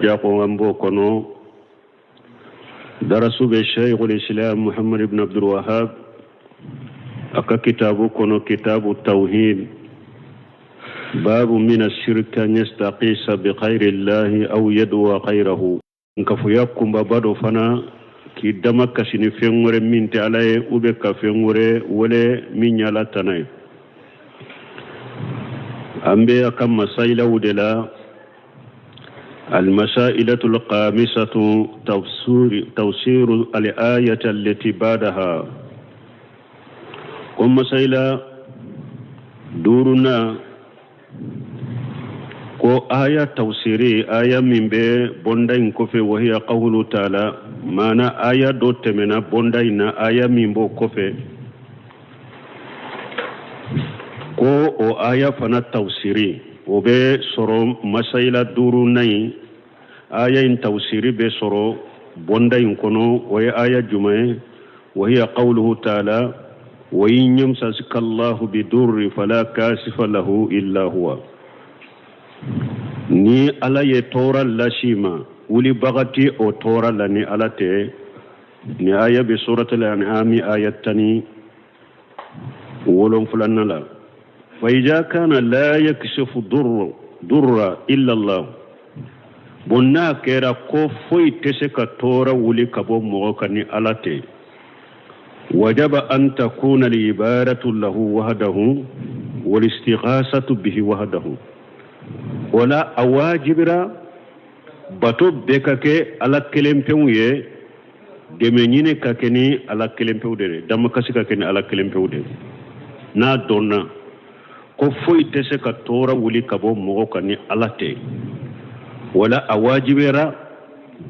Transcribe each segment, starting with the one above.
Jako an b'o kɔnɔ. Darasu bɛ Sheikhul Islam Muhammad ibn Abdul Wahab a ka kitabu kɔnɔ, kitabu tawhid, babu mina shirki an yastaqisa bi ghayri llahi aw yad'uwa ghayrahu. Kafoya kunbaba dɔ fana, k'i dama kasi ni fɛn wɛrɛ min tɛ Ala ye, u bɛ ka fɛn wɛrɛ wele min ye Ala tana ye. An bɛ a ka masayilaw de la. المسائلة الخامسة تفسير الآية التي بعدها. Ko masayila duurunan ko aya tafsiri, aya min bɛ bonda in kɔfɛ, wahiya qawlu taala, maana aya dɔ tɛmɛna bonda in na, aya min b'o kɔfɛ, ko o aya fana tafsiri, o bɛ sɔrɔ masayila duurunan in. Aya in tafsiri bɛ sɔrɔ bonda in kɔnɔ. O ye aya jumɛn ye? Wahiya qawluhu taala wa in yamsaska Allahu bidurri fala kasifa lahu illa huwa. Ni Ala ye tɔɔrɔ las'i ma, wulibaga tɛ o tɔɔrɔ la ni Ala tɛ. Ni aya bɛ suratul An'ami, aya 17nan la. Fa iza kana la yakshifu durra illa Allah, bon, n'a kɛra ko foyi tɛ se ka tɔɔrɔ wuli ka bɔ mɔgɔ kan ni Ala tɛ, wajaba an takuna al-ibadatu lahu wahdahu wal istighasatu bihi wahdahu. O la, a wajibira bato bɛɛ ka kɛ Ala kelen pewu ye, dɛmɛ ɲini ka kɛ ni Ala kelen pewu de ye, damakasi ka kɛ ni Ala kelen pewu de ye. N'a dɔnna ko foyi tɛ se ka tɔɔrɔ wuli ka bɔ mɔgɔ kan ni Ala tɛ, wala a wajibiyara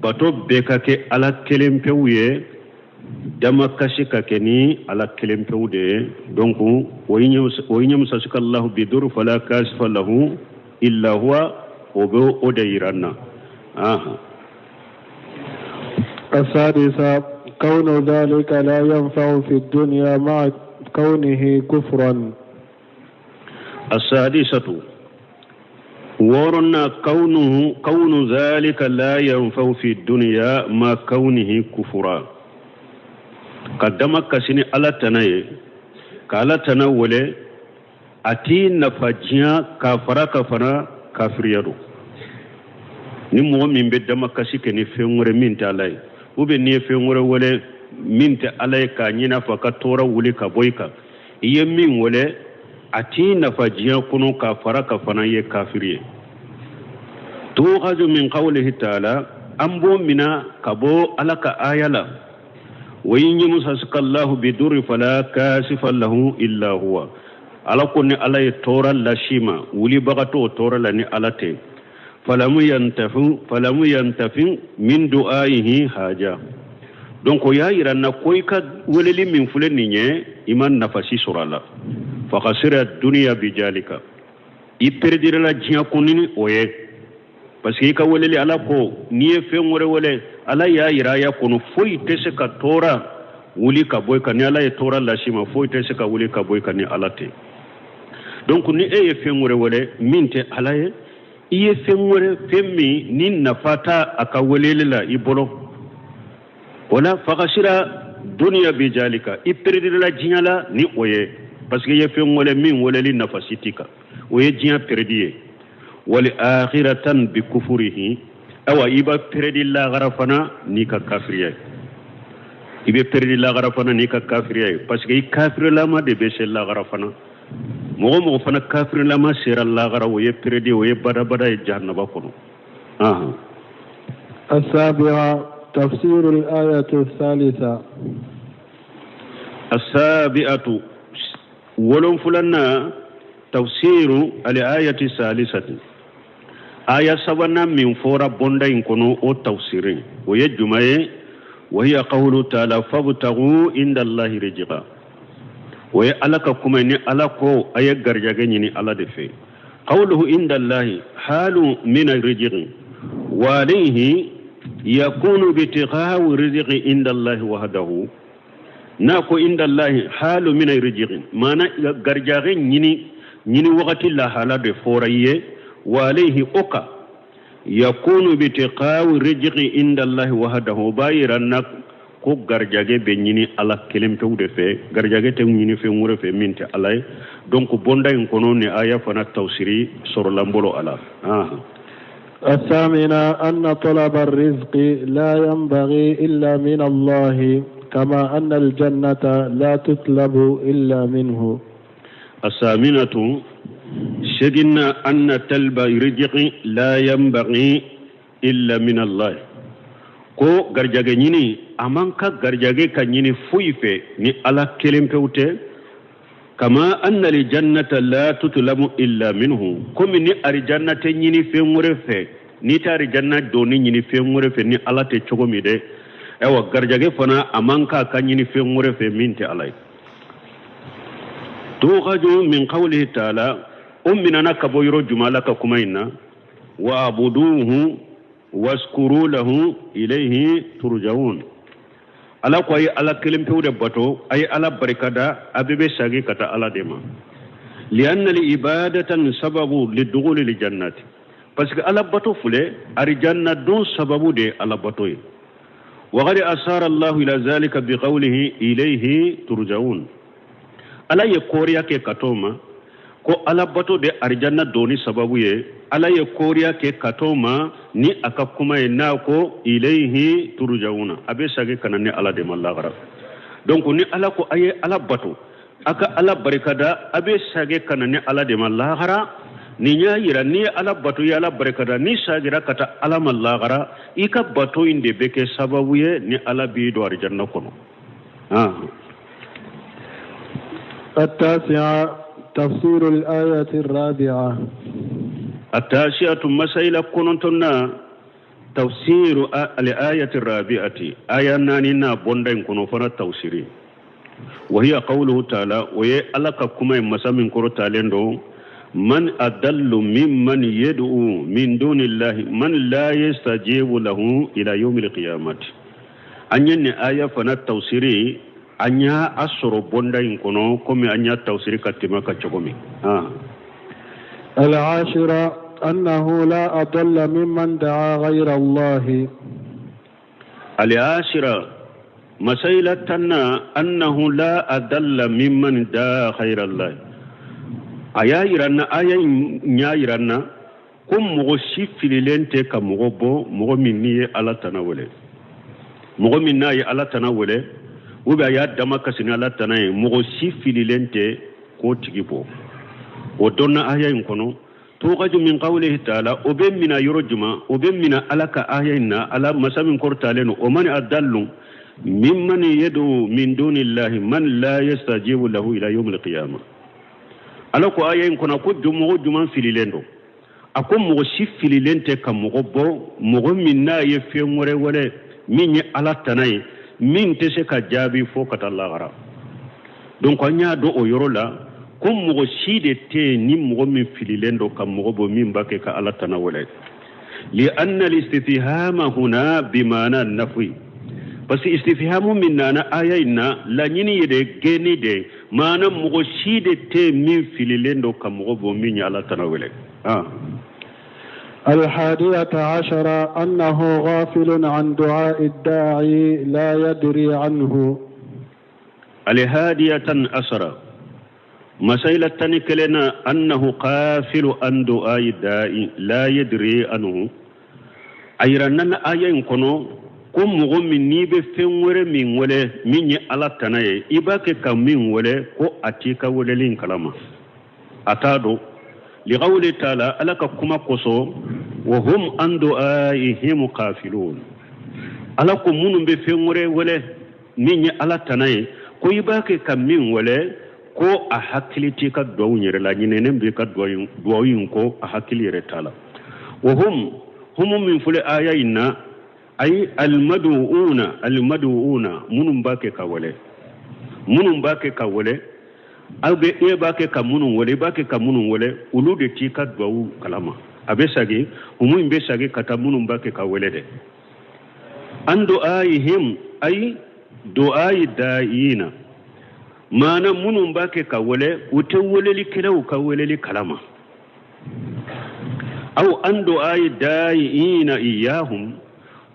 bato bɛɛ ka kɛ Ala kelen pewu ye, damakasi ka kɛ ni Ala kelen pewu de ye. Donc wa in yamsaska Allahu bidurri fala kasifa lahu illa huwa, o bɛ o de yira an na. السادسة كون ذلك لا ينفع في الدنيا مع كونه كفرا. السادسة، wɔɔrɔnan، كونه كون ذلك لا ينفع في الدنيا مع كونه كفرا. Ka dama kasi ni Ala tana ye, ka Ala tana wele, a t'i nafa diɲɛ, k'a fara ka fana kafiriya don. Ni mɔgɔ min bɛ dama kasi kɛ ni fɛn wɛrɛ min tɛ Ala ye, ou bien n'i ye fɛn wɛrɛ wele min tɛ Ala ye k'a ɲini a fɛ a ka tɔɔrɔ wuli ka bɔ i kan, i ye min wele, a t'i nafa diɲɛ kɔnɔ, k'a fara ka fana ye kafiri ye. Tukhadhu min qawlihi ta'ala, an b'o mina ka bɔ Ala ka aya la, wa in yamsaska Allahu bidurri fala kasifa lahu illa huwa. Ala ko ni Ala ye tɔɔrɔ las'i ma, wulibaga t'o tɔɔrɔ la ni Ala tɛ. Falamu yantafi min du'aihi haja. Donc o y'a yira n na ko i ka weleli min filɛ nin ye, i ma nafa si sɔrɔ a la. Fakasira duniya bijalika, i pɛrɛdirila diɲɛ kɔnɔ ni o ye, parce que i ka weleli, Ala ko n'i ye fɛn wɛrɛ wele, Ala y'a yira aya kɔnɔ, foyi tɛ se ka tɔɔrɔ wuli ka bɔ i kan. Ni Ala ye tɔɔrɔ las'i ma, foyi tɛ se ka wuli ka bɔ i kan ni Ala tɛ. Donc ni e ye fɛn wɛrɛ wele min tɛ Ala ye, i ye fɛn wɛrɛ, fɛn min ni nafa t'a a ka weleli la i bolo, o la fakasira duniya bijalika, i pɛrɛdirila diɲɛ la ni o ye, parce que i ye fɛn wele min weleli nafa si t'i kan. O ye diɲɛ pɛrɛdi ye. Wali akhiratan bi kufurihi, awa i b'a pɛrɛdi lagara fana n'i ka kafiriya ye. I bɛ pɛrɛdi lagara fana n'i ka kafiriya ye, parce que i kafirilama de bɛ se lagara fana. Mɔgɔ mɔgɔ fana kafirilama sera lagara, o ye pɛrɛdi, o ye badabada ye jahanaba kɔnɔ. السابعة تفسير الآية الثالثة. السابعة، wolonfulanan، تفسير الآية الثالثة، aya sabanan min fɔra bonda in kɔnɔ, o tafsiri o ye jumɛn ye? وهي قوله تعالى فابتغوا عند الله رزقا. O ye Ala ka kuma ni Ala ko a ye garijɛgɛ ɲini Ala de fɛ. قوله عند الله حال من الرزق وعليه يكون ابتغاء الرزق عند الله وحده. N'a ko عند الله حال من الرزق, maana garijɛgɛ ɲini ɲini wagati lahala de fɔra i ye. وعليه, o kan. Yakunu ibtiqa'u rizqi inda Allahi wahdahu, o b'a yira n na ko garijɛgɛ bɛ ɲini Ala kelen pewu de fɛ, garijɛgɛ tɛ ɲini fɛn wɛrɛ fɛ min tɛ Ala ye. Donc bonda in kɔnɔ ni aya fana tafsiri sɔrɔla n bolo a la. الثامنة أن طلب الرزق لا ينبغي إلا من الله كما أن الجنة لا تطلب إلا منه الثامنة seginna أن طلب الرزق لا ينبغي إلا من الله ko garijɛgɛ ɲini a man ka garijɛgɛ ka ɲini foyi fɛ ni Ala kelen pewu tɛ kama anna aljannata la tutlabu illa minhu komi ni arijanna tɛ ɲini fɛn wɛrɛ fɛ n'i tɛ arijanna donni ɲini fɛn wɛrɛ fɛ ni Ala tɛ cogo min dɛ ayiwa garijɛgɛ fana a man ka ka ɲini fɛn wɛrɛ fɛ min tɛ Ala ye tukhaju min qawlihi taala o minana ka bɔ yɔrɔ jumɛn Ala ka kuma in na wa abuduhu waskuru lahu ilayhi turjaun Ala ko a ye Ala kelen pewu de bato a ye Ala barikada a bɛɛ bɛ sagi ka taa Ala de ma lianna ibadatan sababu lidukhuli ljannati parce que Ala bato filɛ arijanna don sababu de ye Ala bato ye waqad asara Allahu ila zalika biqawlihi ilayhi turjaun Ala ye kɔriya kɛ ka t'o ma ko Ala bato de arijanna donni sababu ye Ala ye kɔriya kɛ ka t'o ma ni a ka kuma ye n'a ko ilayhi turjauna a bɛ sagi ka na ni Ala de ma lahara donc ni Ala ko a ye Ala bato a ka Ala barikada a bɛ sagi ka na ni Ala de ma lahara nin y'a yira n'i ye Ala bato i ye Ala barikada n'i sagira ka taa Ala ma lahara i ka bato in de bɛ kɛ sababu ye ni Ala b'i don arijanna kɔnɔ. التاسعة تفسير الآية الرابعة التاسعة مسألة كنتنا تفسير الآية الرابعة آية نانina bonda in kɔnɔ fana tafsiri وهي قوله تعالى o ye Ala ka kuma ye masa min kɔrɔtalen don من أضل ممن يدعو من دون الله من لا يستجيب له إلى يوم القيامة an ye nin aya fana tafsiri an y'a a sɔrɔ bonda in kɔnɔ komi an y'a tafsiri ka tɛmɛ ka cogo min. العاشرة أنه لا أضل ممن دعا غير الله العاشرة masayila tanna أنه لا أضل ممن دعا غير الله a y'a yira n na aya in y'a yira n na ko mɔgɔ si fililen tɛ ka mɔgɔ bɔ mɔgɔ min n'i ye Ala tana wele mɔgɔ min n'a ye Ala tana wele ou bien a y'a dama kasi ni Ala tana ye mɔgɔ si fililen tɛ k'o tigi bɔ o dɔnna aya in kɔnɔ tukhaju min qawlihi taala o bɛ mina yɔrɔ jumɛn o bɛ mina Ala ka aya in na Ala masa min kɔrɔtalen don o man adallu mimman yad'u min dunillahi man la yastajibu lahu ila yawmil qiyamah Ala ko aya in kɔnɔ ko mɔgɔ jumɛn fililen don a ko mɔgɔ si fililen tɛ ka mɔgɔ bɔ mɔgɔ min n'a ye fɛn wɛrɛ wele min ye Ala tana ye min tɛ se ka jaabi fo ka taa lahara donc an y'a dɔn o yɔrɔ la ko mɔgɔ si de tɛ yen ni mɔgɔ min fililen don ka mɔgɔ bɔ min b'a kɛ ka Ala tana wele لأن الاستفهام هنا بمعنى النفي parce que istifhamu min nana aya in na laɲini ye de gɛnni de maana mɔgɔ si de tɛ min fililen don ka mɔgɔ bɔ min ye Ala tana wele. الحادية عشرة أنه غافل عن دعاء الداعي لا يدري عنه الحادية عشرة masayila 11nan أنه غافل عن دعاء الداعي لا يدري عنه a yira nana aya in kɔnɔ ko mɔgɔ min n'i bɛ fɛn wɛrɛ min wele min ye Ala tana ye i b'a kɛ ka min wele ko a t'i ka weleli in kalama a t'a dɔn لقوله تعالى Ala ka kuma kosɔn وهم عن دعائهم غافلون Ala ko minnu bɛ fɛn wɛrɛ wele min ye Ala tana ye ko i b'a kɛ ka min wele ko a hakili t'i ka duwawu yɛrɛ la ɲinɛnen b'i ka duwawu in kɔ a hakili yɛrɛ t'a la وهم هم min filɛ aya in na ayi المدعوون المدعوون minnu b'a kɛ ka wele minnu b'a kɛ ka wele aw bɛ e b'a kɛ ka minnu wele i b'a kɛ ka minnu wele olu de t'i ka duwawu kalama a bɛ sagi humu in bɛ sagi ka taa minnu b'a kɛ ka wele dɛ عن دعائهم أي دعاء الداعين maana minnu b'a kɛ ka wele u tɛ welelikɛlaw ka weleli kalama. Aw an du'ai da'iina iyahum,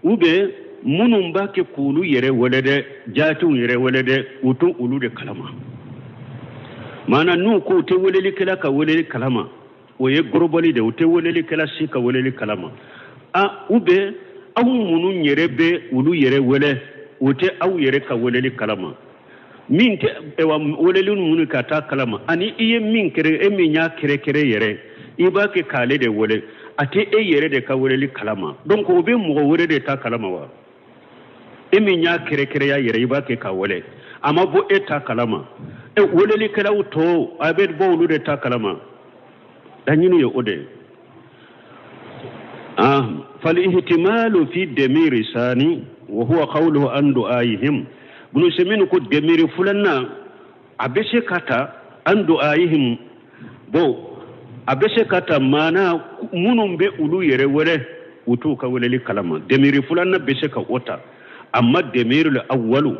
ou bien minnu b'a kɛ k'olu yɛrɛ wele dɛ, jaatiw yɛrɛ wele dɛ, u tɛ olu de kalama. Maana n'u ko u tɛ welelikɛla ka weleli kalama, o ye gorobɔli de, u tɛ welelikɛla si ka weleli kalama. A ou bien aw minnu yɛrɛ bɛ olu yɛrɛ wele, u tɛ aw yɛrɛ ka weleli kalama. Min tɛ ayiwa weleli minnu ka taa kalama, ani i ye min kɛrɛ, e min y'a kɛrɛkɛrɛ yɛrɛ, i b'a kɛ k'ale de wele, a tɛ e yɛrɛ de ka weleli kalama. Donc o bɛ mɔgɔ wɛrɛ de ta kalama wa? E min y'a kɛrɛkɛrɛya yɛrɛ, i b'a kɛ k'a wele, a ma bɔ e ta kalama. E welelikɛlaw tɔw, a bɛ bɔ olu de ta kalama. Laɲini ye o de ye. Ah, falihtimalu fi demiri sani wa huwa qawluhu an du'aihim. Bunu Usaymin ko demiri filanan a bɛ se ka ta an du'aihim, bon a bɛ se ka ta maana minnu bɛ olu yɛrɛ wele, u t'u ka weleli kalama. Demiri filanan bɛ se ka o ta. Amma demiri awwalu,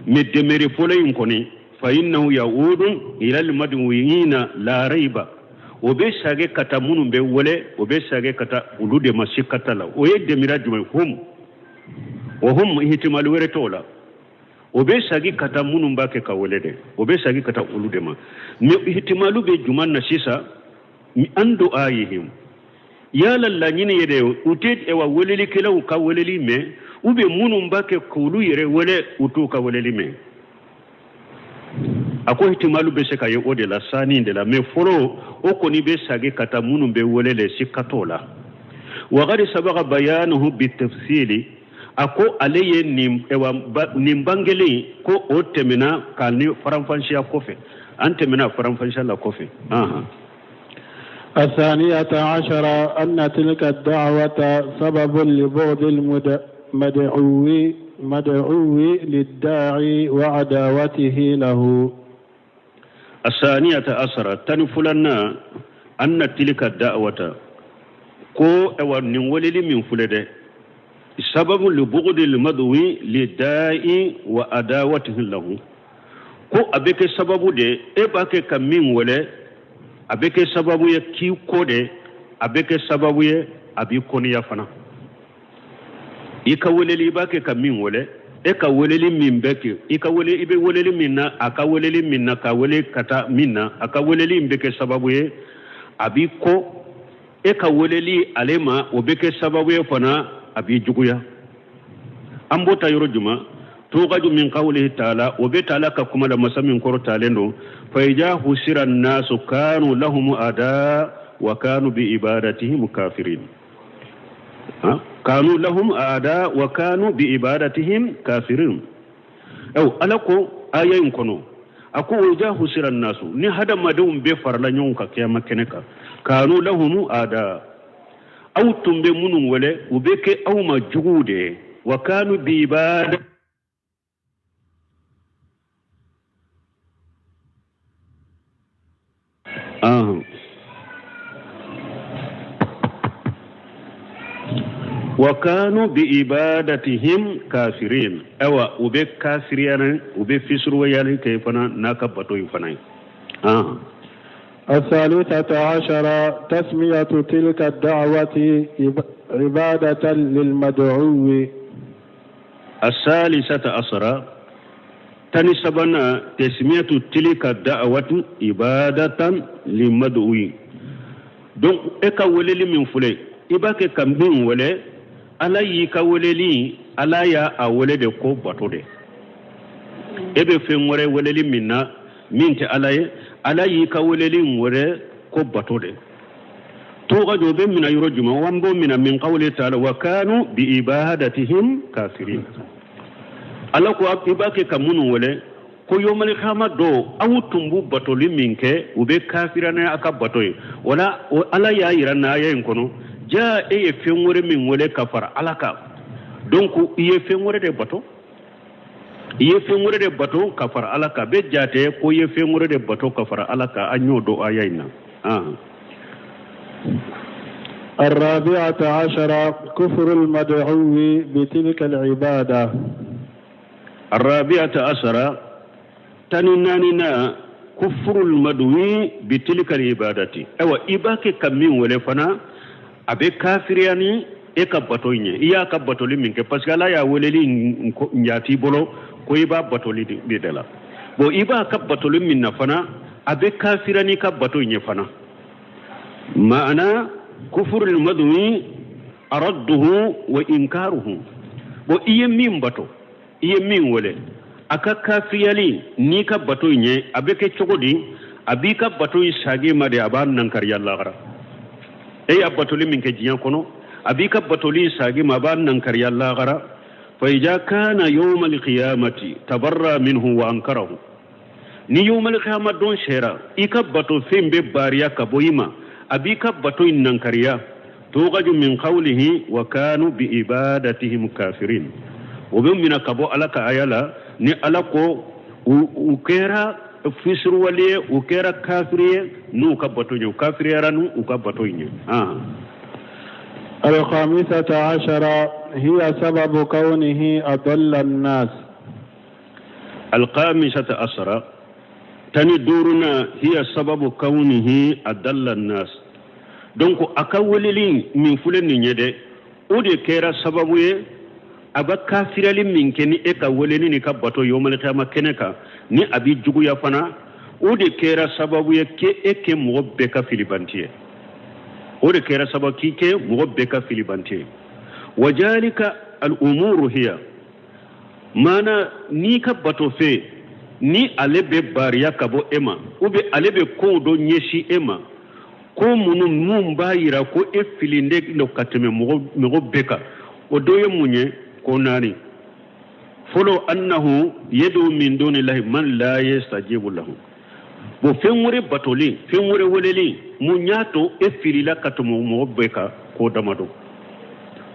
mais demiri fɔlɔ in kɔni, fa innahu yaudu ila almad'uina la raiba, o bɛ sage ka taa minnu bɛ wele, o bɛ sage ka taa olu de ma, sikka t'a la. O ye demira jumɛn? Hum wa hum, ihtimali wɛrɛ t'o la. O bɛ sagi ka taa minnu b'a kɛ ka wele dɛ, o bɛ sagi ka taa olu de ma. Mais ihtimalu bɛ jumɛn na sisan? An du'aihim, yala laɲini ye de u tɛ ewa welelikɛlaw ka weleli mɛn, ou bien minnu b'a kɛ k'olu yɛrɛ wele, u t'u ka weleli mɛn? A ko ihtimalu bɛ se ka ye o de la, sani de la. Mais fɔlɔ o kɔni bɛ sagi ka taa minnu bɛ wele le, sikka t'o la. Wa qad sabaqa bayanuhu bitafsili, a ko ale ye nin ewa nin bangelen ko o tɛmɛna ka ni faranfansiya kɔfɛ, an tɛmɛna faranfansiya la kɔfɛ. الثانية عشر أن تلك الدعوة سبب لبغض المدعو مدعو للداعي وعداوته له. الثانية عشرة، 14nan، أن تلك الدعوة، ko ewa nin weleli min filɛ dɛ, sababu لبغض المدعو للداعي وعداوته له, ko a bɛ kɛ sababu de e b'a kɛ ka min wele, a bɛ kɛ sababu ye k'i ko de, a bɛ kɛ sababu ye a b'i kɔniya fana. I ka weleli, i b'a kɛ ka min wele, e ka weleli min bɛ kɛ, i ka wele, i bɛ weleli min na, a ka weleli min na, ka wele ka taa min na, a ka weleli in bɛ kɛ sababu ye a b'i ko, e ka weleli ale ma, o bɛ kɛ sababu ye fana a b'i juguya. An b'o ta yɔrɔ jumɛn? Tukhaju min qawlihi taala, o bɛ taala ka kuma la, masa min kɔrɔtalen don, fa iza husira nasu kanu lahum ada wa kanu bi ibadatihim kafirin. Kanu lahum ada wa kanu bi ibadatihim kafirin. Aw ala ko aya in kɔnɔ, a ko wa iza husira nasu, ni hadamadenw bɛ farala ɲɔgɔn kan kiyama kɛnɛ kan, kanu lahum ada, aw tun bɛ minnu wele, u bɛ kɛ aw ma juguw de ye, wa kanu bi ibada wa kanu bi ibadatihim kafirin. Ayiwa, u bɛ kafiriya, u bɛ fisuruwayali kɛ fana n'a ka bato in fana ye. الثالثة عشرة تسمية تلك الدعوة عبادة للمدعو. الثالثة عشرة، 13nan، تسمية تلك الدعوة عبادة للمدعو. Donc e ka weleli min filɛ, i b'a kɛ ka min wele, ala y'i ka weleli, ala y'a a wele de ko bato de. E bɛ fɛn wɛrɛ weleli min na min tɛ ala ye, ala y'i ka weleli in wele ko bato de. Tukhaju, o bɛ mina yɔrɔ jumɛn? An b'o mina min qawli taala wa kanu bi ibadatihim kafirin. Ala ko i b'a kɛ ka minnu wele ko yomali kama dɔw, aw tun b'u batoli min kɛ, u bɛ kafira n'a ka bato ye. Wala ala y'a yira n'a aya in kɔnɔ, ja e ye fɛn wɛrɛ min wele ka fara ala kan, donc i ye fɛn wɛrɛ de bato, i ye fɛn wɛrɛ de bato ka fara ala kan. Bɛ jate ko i ye fɛn wɛrɛ de bato ka fara ala kan. An y'o dɔn aya in na. الرابعة عشرة كفر المدعو بتلك العبادة. الرابعة عشرة، 14nan، كفر المدعو بتلك العبادة. Ayiwa, i b'a kɛ ka min wele fana, A bɛ kafiriya ni e ka bato in ye, i y'a ka batoli min kɛ, parce que Ala y'a weleli jaati bolo ko i b'a batoli de la. Bon, i b'a ka batoli min na fana, a bɛ kafiriya n'i ka bato in ye fana. Maana kufurul madui aradduhu wa inkaruhu. Bon, i ye min bato, i ye min wele, a ka kafiriyali n'i ka bato in ye, a bɛ kɛ cogo di? A b'i ka bato in sagi ma de, a b'a nankariya lagara. E y'a batoli min kɛ diɲɛ kɔnɔ, a b'i ka batoli in sagi ma, a b'a nankariya lagara. Fa ija kana yawma alqiyamati tabarra minhu wa ankarahu. Ni yawmal qiyama don sera, i ka bato fɛn bɛ bariya ka bɔ i ma, a b'i ka bato in nankariya. Tugaju min qawlihi wa kanu bi ibadatihim kafirin. O bɛ mina ka bɔ Ala ka aya la ni Ala ko u kɛra fisiriwale ye, u kɛra kafiri ye n'u ka bato ye, u kafiriyara n'u ka bato in ye. الخامسة عشرة هي سبب كونه أضل الناس. الخامسة عشرة، 15nan، هي سبب كونه أضل الناس. Donc a ka weleli min filɛ nin ye dɛ, o de kɛra sababu ye a bɛ kafiriyali min kɛ ni e ka weleli ni ka bato yomalikiyama kɛnɛ kan, ni a bɛ juguya fana. O de kɛra sababu ye k'e e kɛ mɔgɔ bɛɛ ka filibanti ye. O de kɛra sababu k'i kɛ mɔgɔ bɛɛ ka filibanti ye. Wajalika al umuru hiya maana n'i ka bato fɛn ni ale bɛ bariya ka bɔ e ma, ou bien ale bɛ kow dɔ ɲɛsin e ma, ko minnu mun b'a yira ko e fililen don ka tɛmɛ mɔgɔ bɛɛ kan, o dɔ ye mun ye? Ko naani. Fɔlɔ, annahu yadu min dunillahi man la yastajibu lahu. Bon, fɛn wɛrɛ batoli, fɛn wɛrɛ weleli, mun y'a to e filila ka tɛmɛ mɔgɔ bɛɛ kan? Ko damadɔ.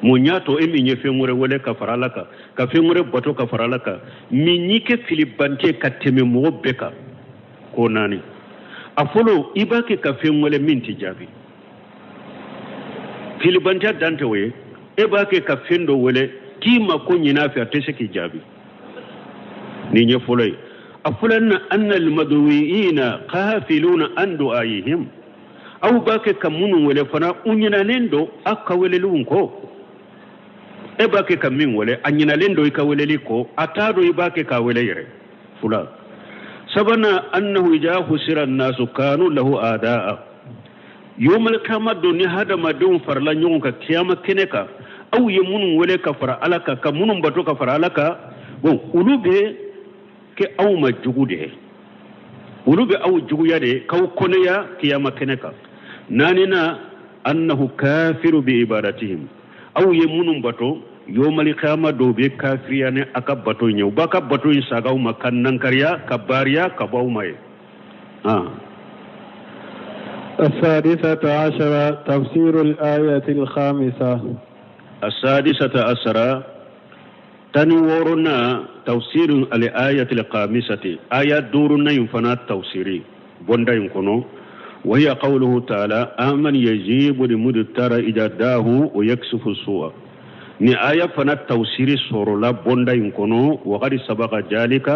Mun y'a to e min ye fɛn wɛrɛ wele ka fara Ala kan, ka fɛn wɛrɛ bato ka fara Ala kan, min y'i kɛ filibante ka tɛmɛ mɔgɔ bɛɛ kan? Ko naani. A fɔlɔ, i b'a kɛ ka fɛn wele min tɛ jaabi. Filibantɛ dan tɛ o ye. E b'a kɛ ka fɛn dɔ wele k'i ma ko ɲin'a fɛ, a tɛ se k'i jaabi. Nin ye fɔlɔ ye. A filanan, anna almaduwiina ghafiluna an du'aihim. Aw b'a kɛ ka minnu wele fana, u ɲinalen don aw ka weleliw kɔ. E b'a kɛ ka min wele, a ɲinalen don i ka weleli kɔ, a t'a dɔn i b'a kɛ k'a wele yɛrɛ. Fula. Sabanan, annahu ija husira nasu kanu lahu adaa. Yomal kiyama don, ni hadamadenw farala ɲɔgɔn kan kiyama kɛnɛ kan, aw ye minnu wele ka fara Ala kan, ka minnu bato ka fara Ala kan, bon, olu bɛ kɛ aw ma jugu de ye, olu bɛ aw juguya de k'aw kɔnɛya kiyama kɛnɛ kan. Naaninan, annahu kafiru bi ibadatihim. Aw ye minnu bato, yomali kiyama dɔw bɛ kafiriya ni a ka bato in ye, u b'a ka bato in saga aw ma, ka nankariya, ka baariya ka bɔ aw ma ye. السادسة عشرة تفسير الآية الخامسة. السادسة عشرة، 16nan، تفسير الآية الخامسة، آية duurunan in fana tafsiri bonda in kɔnɔ. وهي قوله تعالى أمن يجيب المضطر إذا دعاه ويكشف السوء. Ni aya fana tafsiri sɔrɔla bonda in kɔnɔ. وقد سبق ذلك،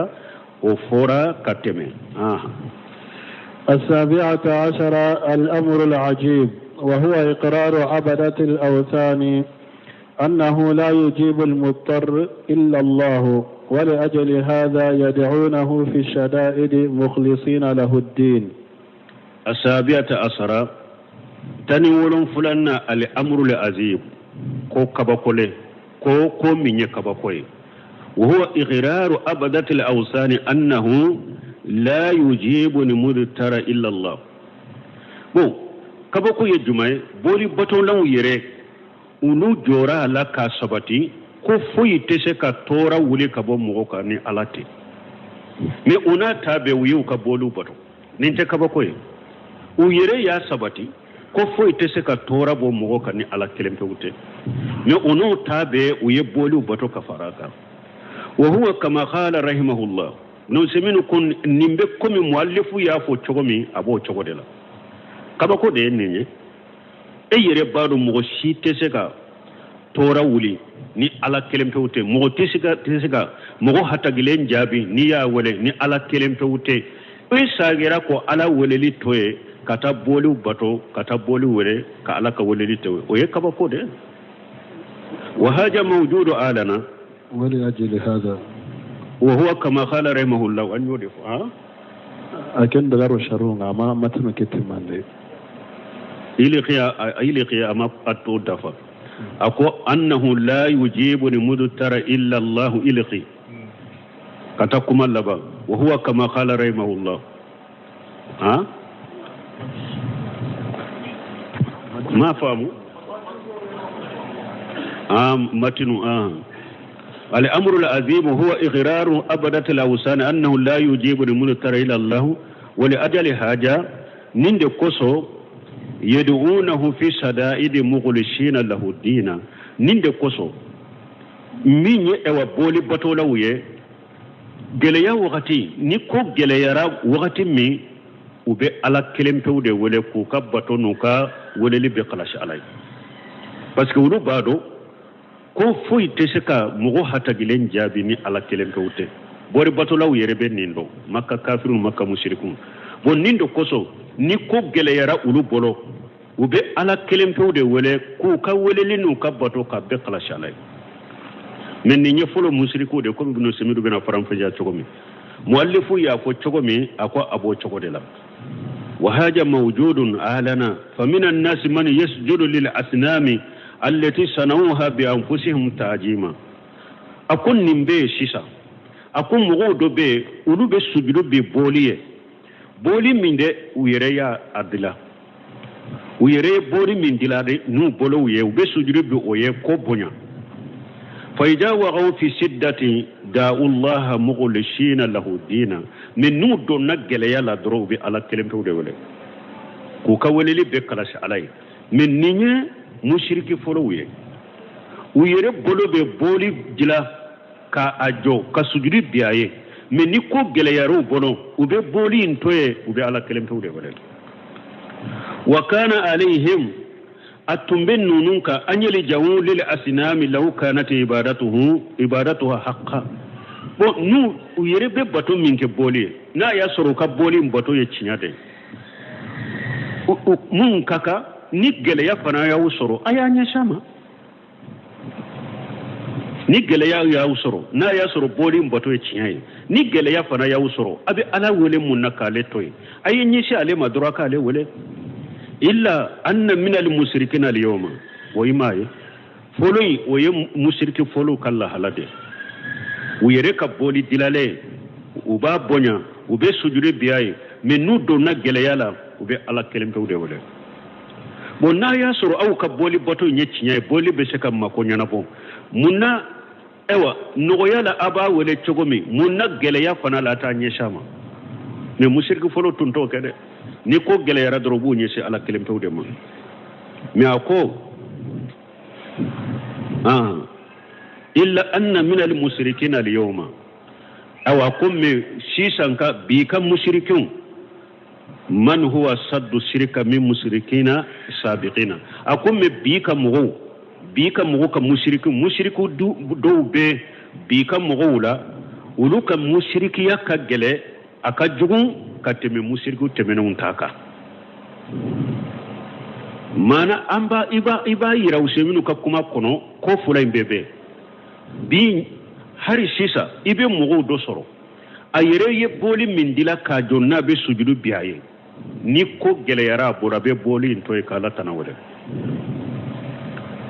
o fɔra ka tɛmɛ. السابعة عشرة الأمر العجيب، وهو إقرار عبدة الأوثان أنه لا يجيب المضطر إلا الله، ولأجل هذا يدعونه في الشدائد مخلصين له الدين. السابعة عشرة، 17nan، الأمر العجيب، ko kabakole, ko min ye kabako ye. وهو إقرار عبدة الأوثان أنه لا يجيب المضطر إلا الله. Bon, kabako ye jumɛn ye? Boli batolaw yɛrɛ, olu jɔra a la k'a sabati ko foyi tɛ se ka tɔɔrɔ wuli ka bɔ mɔgɔ kan ni Ala tɛ. Mais u n'a ta bɛɛ, u y'u ka boliw bato. Nin tɛ kabako ye? U yɛrɛ y'a sabati ko foyi tɛ se ka tɔɔrɔ bɔ mɔgɔ kan ni Ala kelen pewu tɛ, mais u n'o ta bɛɛ, u ye boliw bato ka fara a kan. وهو كما قال رحمه الله. Ibn Usaymin ko nin bɛ komi muallifu y'a fɔ cogo min, a b'o cogo de la. Kabako de ye nin ye. E yɛrɛ b'a dɔn mɔgɔ si tɛ se ka tɔɔrɔ wuli ni Ala kelen pewu tɛ. Mɔgɔ tɛ se ka mɔgɔ hatagilen jaabi n'i y'a wele ni Ala kelen pewu tɛ. E sagira ko Ala weleli to ye. Ka taa boliw bato, ka taa boliw wele, ka Ala ka weleli to. O ye kabako de. Wa haja mawjudu alana. ولأجل هذا. وهو كما قال رحمه الله an y'o de fɔ ah A ken dagaro sharu nga ma matnu ketimande. Iliqiya iliqiya ama ato dafa ako annahu la yujibu limudtara illa Allah iliqi kata kuma laban wa huwa kama qala rahimahullah ha ma famu matinu الأمر العظيم هو إقرار أبدة الأوثان أنه لا يجيب المضطر إلا الله ولأجل حاجة نند كوسو يدعونه في شدائد مخلصين له الدين نند كوسو min ye ɛwa boli batolaw ye gɛlɛya wagati ni ko gɛlɛyara wagati min u bɛ Ala kelen pewu de wele k'u ka bato n'u ka weleli bɛɛ kalasi Ala ye, parce que olu b'a dɔn ko foyi tɛ se ka mɔgɔ hatagilen jaabi ni Ala kelen pewu tɛ. Bori batolaw yɛrɛ bɛ nin dɔn, Maka kafiriw, Maka musirikunw. Bon, nin de kosɔn ni ko gɛlɛyara olu bolo, u bɛ Ala kelen pewu de wele k'u ka weleli n'u ka bato ka bɛɛ kalasi Ala ye. Mais nin ye fɔlɔ musirikiw de, komi Ibnu Semidu bɛna faranfasiya cogo min, muallifu y'a fɔ cogo min, a ko a b'o cogo de la. وهذا موجود آلنا فمن الناس من يسجد للأصنام التي صنعوها بأنفسهم تعظيما. A ko nin bɛ yen sisan. A ko mɔgɔw dɔ bɛ yen, olu bɛ sujudu bi boli ye, boli min de u yɛrɛ y'a a dilan, u yɛrɛ ye boli min dilan de n'u bolow ye, u bɛ sujudu bi o ye ko bonya. فإذا وقعوا في شدة دعوا الله مخلصين له الدين. Mais n'u donna gɛlɛya la dɔrɔn, u bɛ Ala kelen pewu de wele k'u ka weleli bɛɛ kalasi Ala ye. Mais nin ye musiriki fɔlɔw ye, u yɛrɛ bolo bɛ boli dilan ka a jɔ ka sujudi bi a ye. Mais ni ko gɛlɛyara u bolo, u bɛ boli in to yen, u bɛ Ala kelen pewu de wele. وكان عليهم a tun bɛ ninnu kan أن يلجأوا للأصنام لو كانت عبادته عبادتها حقا. Bon, n'u u yɛrɛ bɛ bato min kɛ boli ye, n'a y'a sɔrɔ u ka boli in bato ye tiɲɛ de ye, mun ka kan ni gɛlɛya fana y'aw sɔrɔ, a y'a ɲɛsin a ma. Ni gɛlɛya y'aw sɔrɔ, n'a y'a sɔrɔ boli in bato ye tiɲɛ ye, ni gɛlɛya fana y'aw sɔrɔ, a bɛ Ala wele mun na k'ale to yen? A ye ɲɛsin ale ma dɔrɔn k'ale wele. إلا أن من المشركين اليوم o i m'a ye fɔlɔ in, o ye musiriki fɔlɔw ka lahala de. U yɛrɛ ka boli dilalen, u b'a bonya, u bɛ sujudi biya ye. Mais n'u donna gɛlɛya la, u bɛ Ala kelen pewu de wele. Bon, n'a y'a sɔrɔ aw ka boli bato in ye tiɲɛ ye, boli bɛ se ka mako ɲɛnabɔ, mun na ayiwa nɔgɔya la a b'a wele cogo min, mun na gɛlɛya fana la a t'a ɲɛsin a ma? Mais musiriki fɔlɔ tun t'o kɛ dɛ. Ni ko gɛlɛyara dɔrɔn, u b'u ɲɛsin Ala kelen pewu de ma. Mais a ko إلا أن من المشركين اليوم awa ko mais sisan ka bi ka musirikiw من هو أشد شركا من المشركين السابقين. A ko mais bi ka mɔgɔw, bi ka mɔgɔw ka musirikiw, musirikiw dɔw bɛ bi ka mɔgɔw la, olu ka musirikiya ka gɛlɛ, a ka jugu ka tɛmɛ musirikiw tɛmɛnenw ta kan. Maana an b'a i b'a yira Useminu ka kuma kɔnɔ ko fɔlɔ in bɛɛ bɛ bi. Hali sisan i bɛ mɔgɔw dɔ sɔrɔ, a yɛrɛ ye boli min dila k'a jɔ n'a bɛ sujudu bi a ye, ni ko gɛlɛyara a bolo, a bɛ boli in to yen k'Ala tana wele.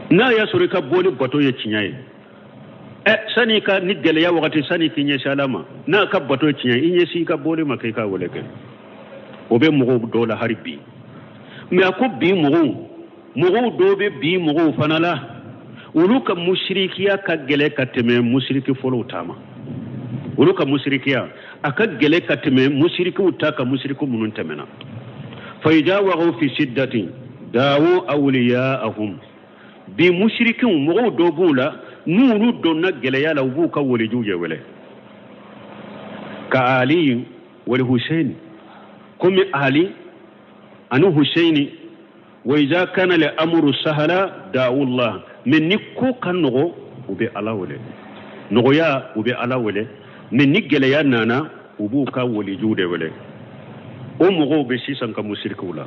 N'a y'a sɔrɔ i ka boli bato ye tiɲɛ ye, ɛ sani ka ni gɛlɛya wagati, sani k'i ɲɛsin Ala ma, n'a ka bato ye tiɲɛ, i ɲɛsin i ka boli ma k'i ka wele kɛ. O bɛ mɔgɔw dɔw la hali bi. Mais a ko bi mɔgɔw dɔw bɛ bi mɔgɔw fana la, olu ka musirikiya ka gɛlɛ ka tɛmɛ musiriki fɔlɔw ta ma. Olu ka musirikiya a ka gɛlɛ ka tɛmɛ musirikiw ta ka musiriku minnu tɛmɛna. فإذا وقعوا في شدة دعوا أولياءهم. Bi musirikiw mɔgɔw dɔw b'u la, n'olu donna gɛlɛya la, u b'u ka walijuw ye wele كعلي والحسين, komi Ali ani Huseini. وإذا كان الأمر سهلا دعوا الله. Mais ni ko ka nɔgɔ, u bɛ Ala wele, nɔgɔya u bɛ Ala wele. Mais ni gɛlɛya nana, u b'u ka walijuw de wele. O mɔgɔw bɛ sisan ka musirikiw la.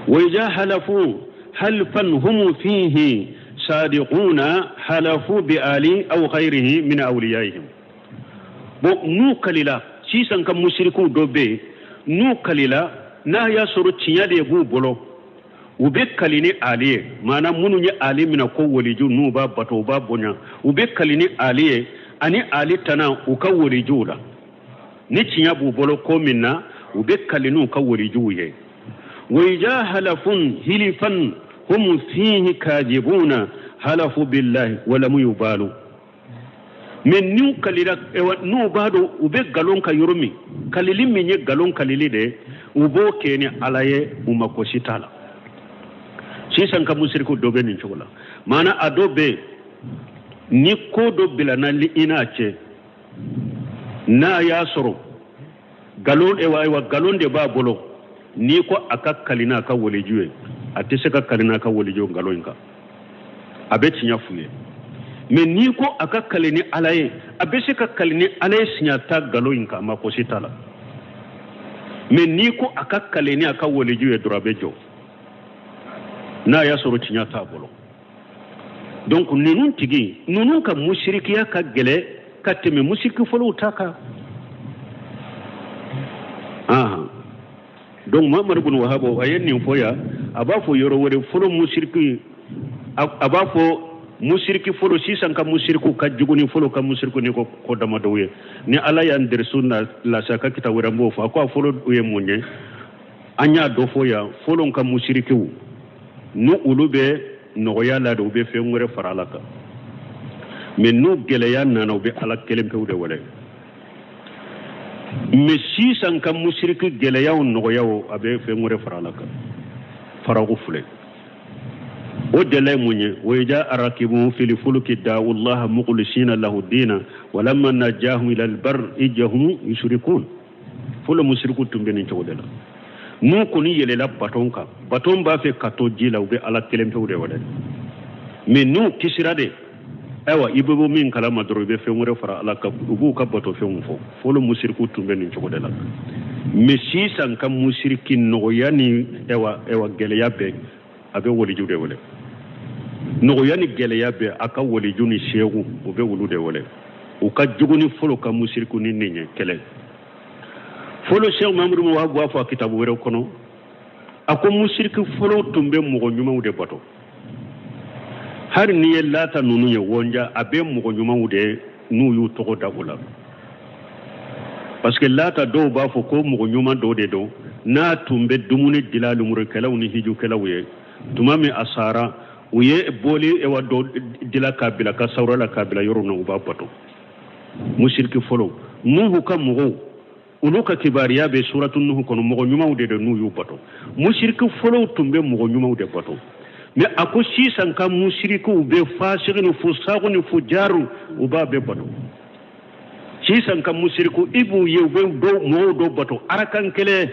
Wa iza halafu halfan hum fihi sadiquna halafu bi ali aw ghayrihi min awliyaihim. Bon, n'u kalila, sisan ka musirikiw dɔ bɛ yen, n'u kalila, n'a y'a sɔrɔ tiɲɛ de b'u bolo, u bɛ kali ni ali ye. Maana minnu ye ali minɛ ko waliju, n'u b'a bato, u b'a bonya, u bɛ kali ni ali ye ani ali tana u ka walijuw la. Ni tiɲɛ b'u bolo ko min na, u bɛ kali n'u ka walijuw ye. Wa iza halafun hilifan hum fihi kajibuna halafu billahi walamu yubalu. Mais n'u kalila, n'u b'a dɔn u bɛ nkalon kan yɔrɔ min, kalili min ye nkalon kalili de ye, u b'o kɛ ni ala ye, u mako si t'a la. Sisan ka musiriku dɔ bɛ nin cogo la. Maana a dɔ bɛ yen, ni ko dɔ bilana i n'a cɛ, n'a y'a sɔrɔ nkalon, ayiwa, nkalon de b'a bolo, n'i ko a ka kali n'a ka waliju ye, a tɛ se ka kali n'a ka waliju nkalon in kan, a bɛ tiɲɛ f'u ye. Mais n'i ko a ka kali ni ala ye, a bɛ se ka kali ni ala ye siɲɛ tan nkalon in kan, a mako si t'a la. Mais n'i ko a ka kali ni a ka waliju ye dɔrɔn, a bɛ jɔ, n'a y'a sɔrɔ tiɲɛ t'a bolo. Donc ninnu tigi ninnu ka musirikiya ka gɛlɛ ka tɛmɛ musiriki fɔlɔw ta kan. Ahan, donc Muhammadu bin Wahab, a ye nin fɔ yan, a b'a fɔ yɔrɔ wɛrɛ, fɔlɔ musiriki, a b'a fɔ musiriki fɔlɔ, sisan ka musiriku ka jugu ni fɔlɔ ka musiriku ni ko ko damadɔw ye. Ni Ala y'an dɛrɛsu lase a ka kita wɛrɛ, n b'o fɔ. A ko a fɔlɔ ye mun ye? An y'a dɔ fɔ yan. Fɔlɔ ka musirikiw, n'u olu bɛ nɔgɔya la de, u bɛ fɛn wɛrɛ fara Ala kan. Mais n'u gɛlɛya nana, u bɛ Ala kelen pewu de wele. Mais sisan ka musiriki, gɛlɛya o nɔgɔya o, a bɛ fɛn wɛrɛ fara Ala kan. Faraku filɛ o dala ye mun ye? Wa iza rakibu fil fulki da'u llaha mukhlisina lahu dina walamma najahum ila albar iza hum yushrikun. Fɔlɔ musiriku tun bɛ nin cogo de la. N'u kɔni yɛlɛla baton kan, baton b'a fɛ ka to ji la, u bɛ Ala kelen pewu de wele. Mais n'u kisira de, ayiwa, i bɛ bɔ min kalama dɔrɔn, i bɛ fɛn wɛrɛ fara Ala kan, u b'u ka bato fɛnw fɔ. Fɔlɔ musiriku tun bɛ nin cogo de la. Mais sisan ka musiriki, nɔgɔya ni ayiwa gɛlɛya bɛɛ, a bɛ waliju de wele. Nɔgɔya ni gɛlɛya bɛɛ, a ka waliju ni seku, u bɛ olu de wele. U ka jugu ni fɔlɔ ka musiriku ni nin ye kɛlɛ. Fɔlɔ, Sɛk Mahamadu Wahab b'a fɔ a kitabu wɛrɛ kɔnɔ, a ko musiriki fɔlɔw tun bɛ mɔgɔ ɲumanw de bato. Hali n'i ye Lata ninnu ye wɔnja, a bɛ mɔgɔ ɲumanw de n'u y'u tɔgɔ da o la, parce que Lata, dɔw b'a fɔ ko mɔgɔ ɲuman dɔw de don, n'a tun bɛ dumuni dila lumurukɛlaw ni hijukɛlaw ye. Tuma min a sara, u ye boli ewa dɔ dila k'a bila ka sawura la, k'a bila yɔrɔ na, u b'a bato. Musiriki fɔlɔ, Nuhu ka mɔgɔw, olu ka kibariya bɛ suratu Nuhu kɔnɔ, mɔgɔ ɲumanw de don n'u y'u bato. Musiriki fɔlɔw tun bɛ mɔgɔ ɲumanw de bato. Mais a ko sisan ka musirikiw bɛ fasigi ni fusagu ni fujaru, u b'a bɛɛ bato. Sisan ka musiriku, i b'u ye, u bɛ dɔw mɔgɔw dɔw bato arakan kelen,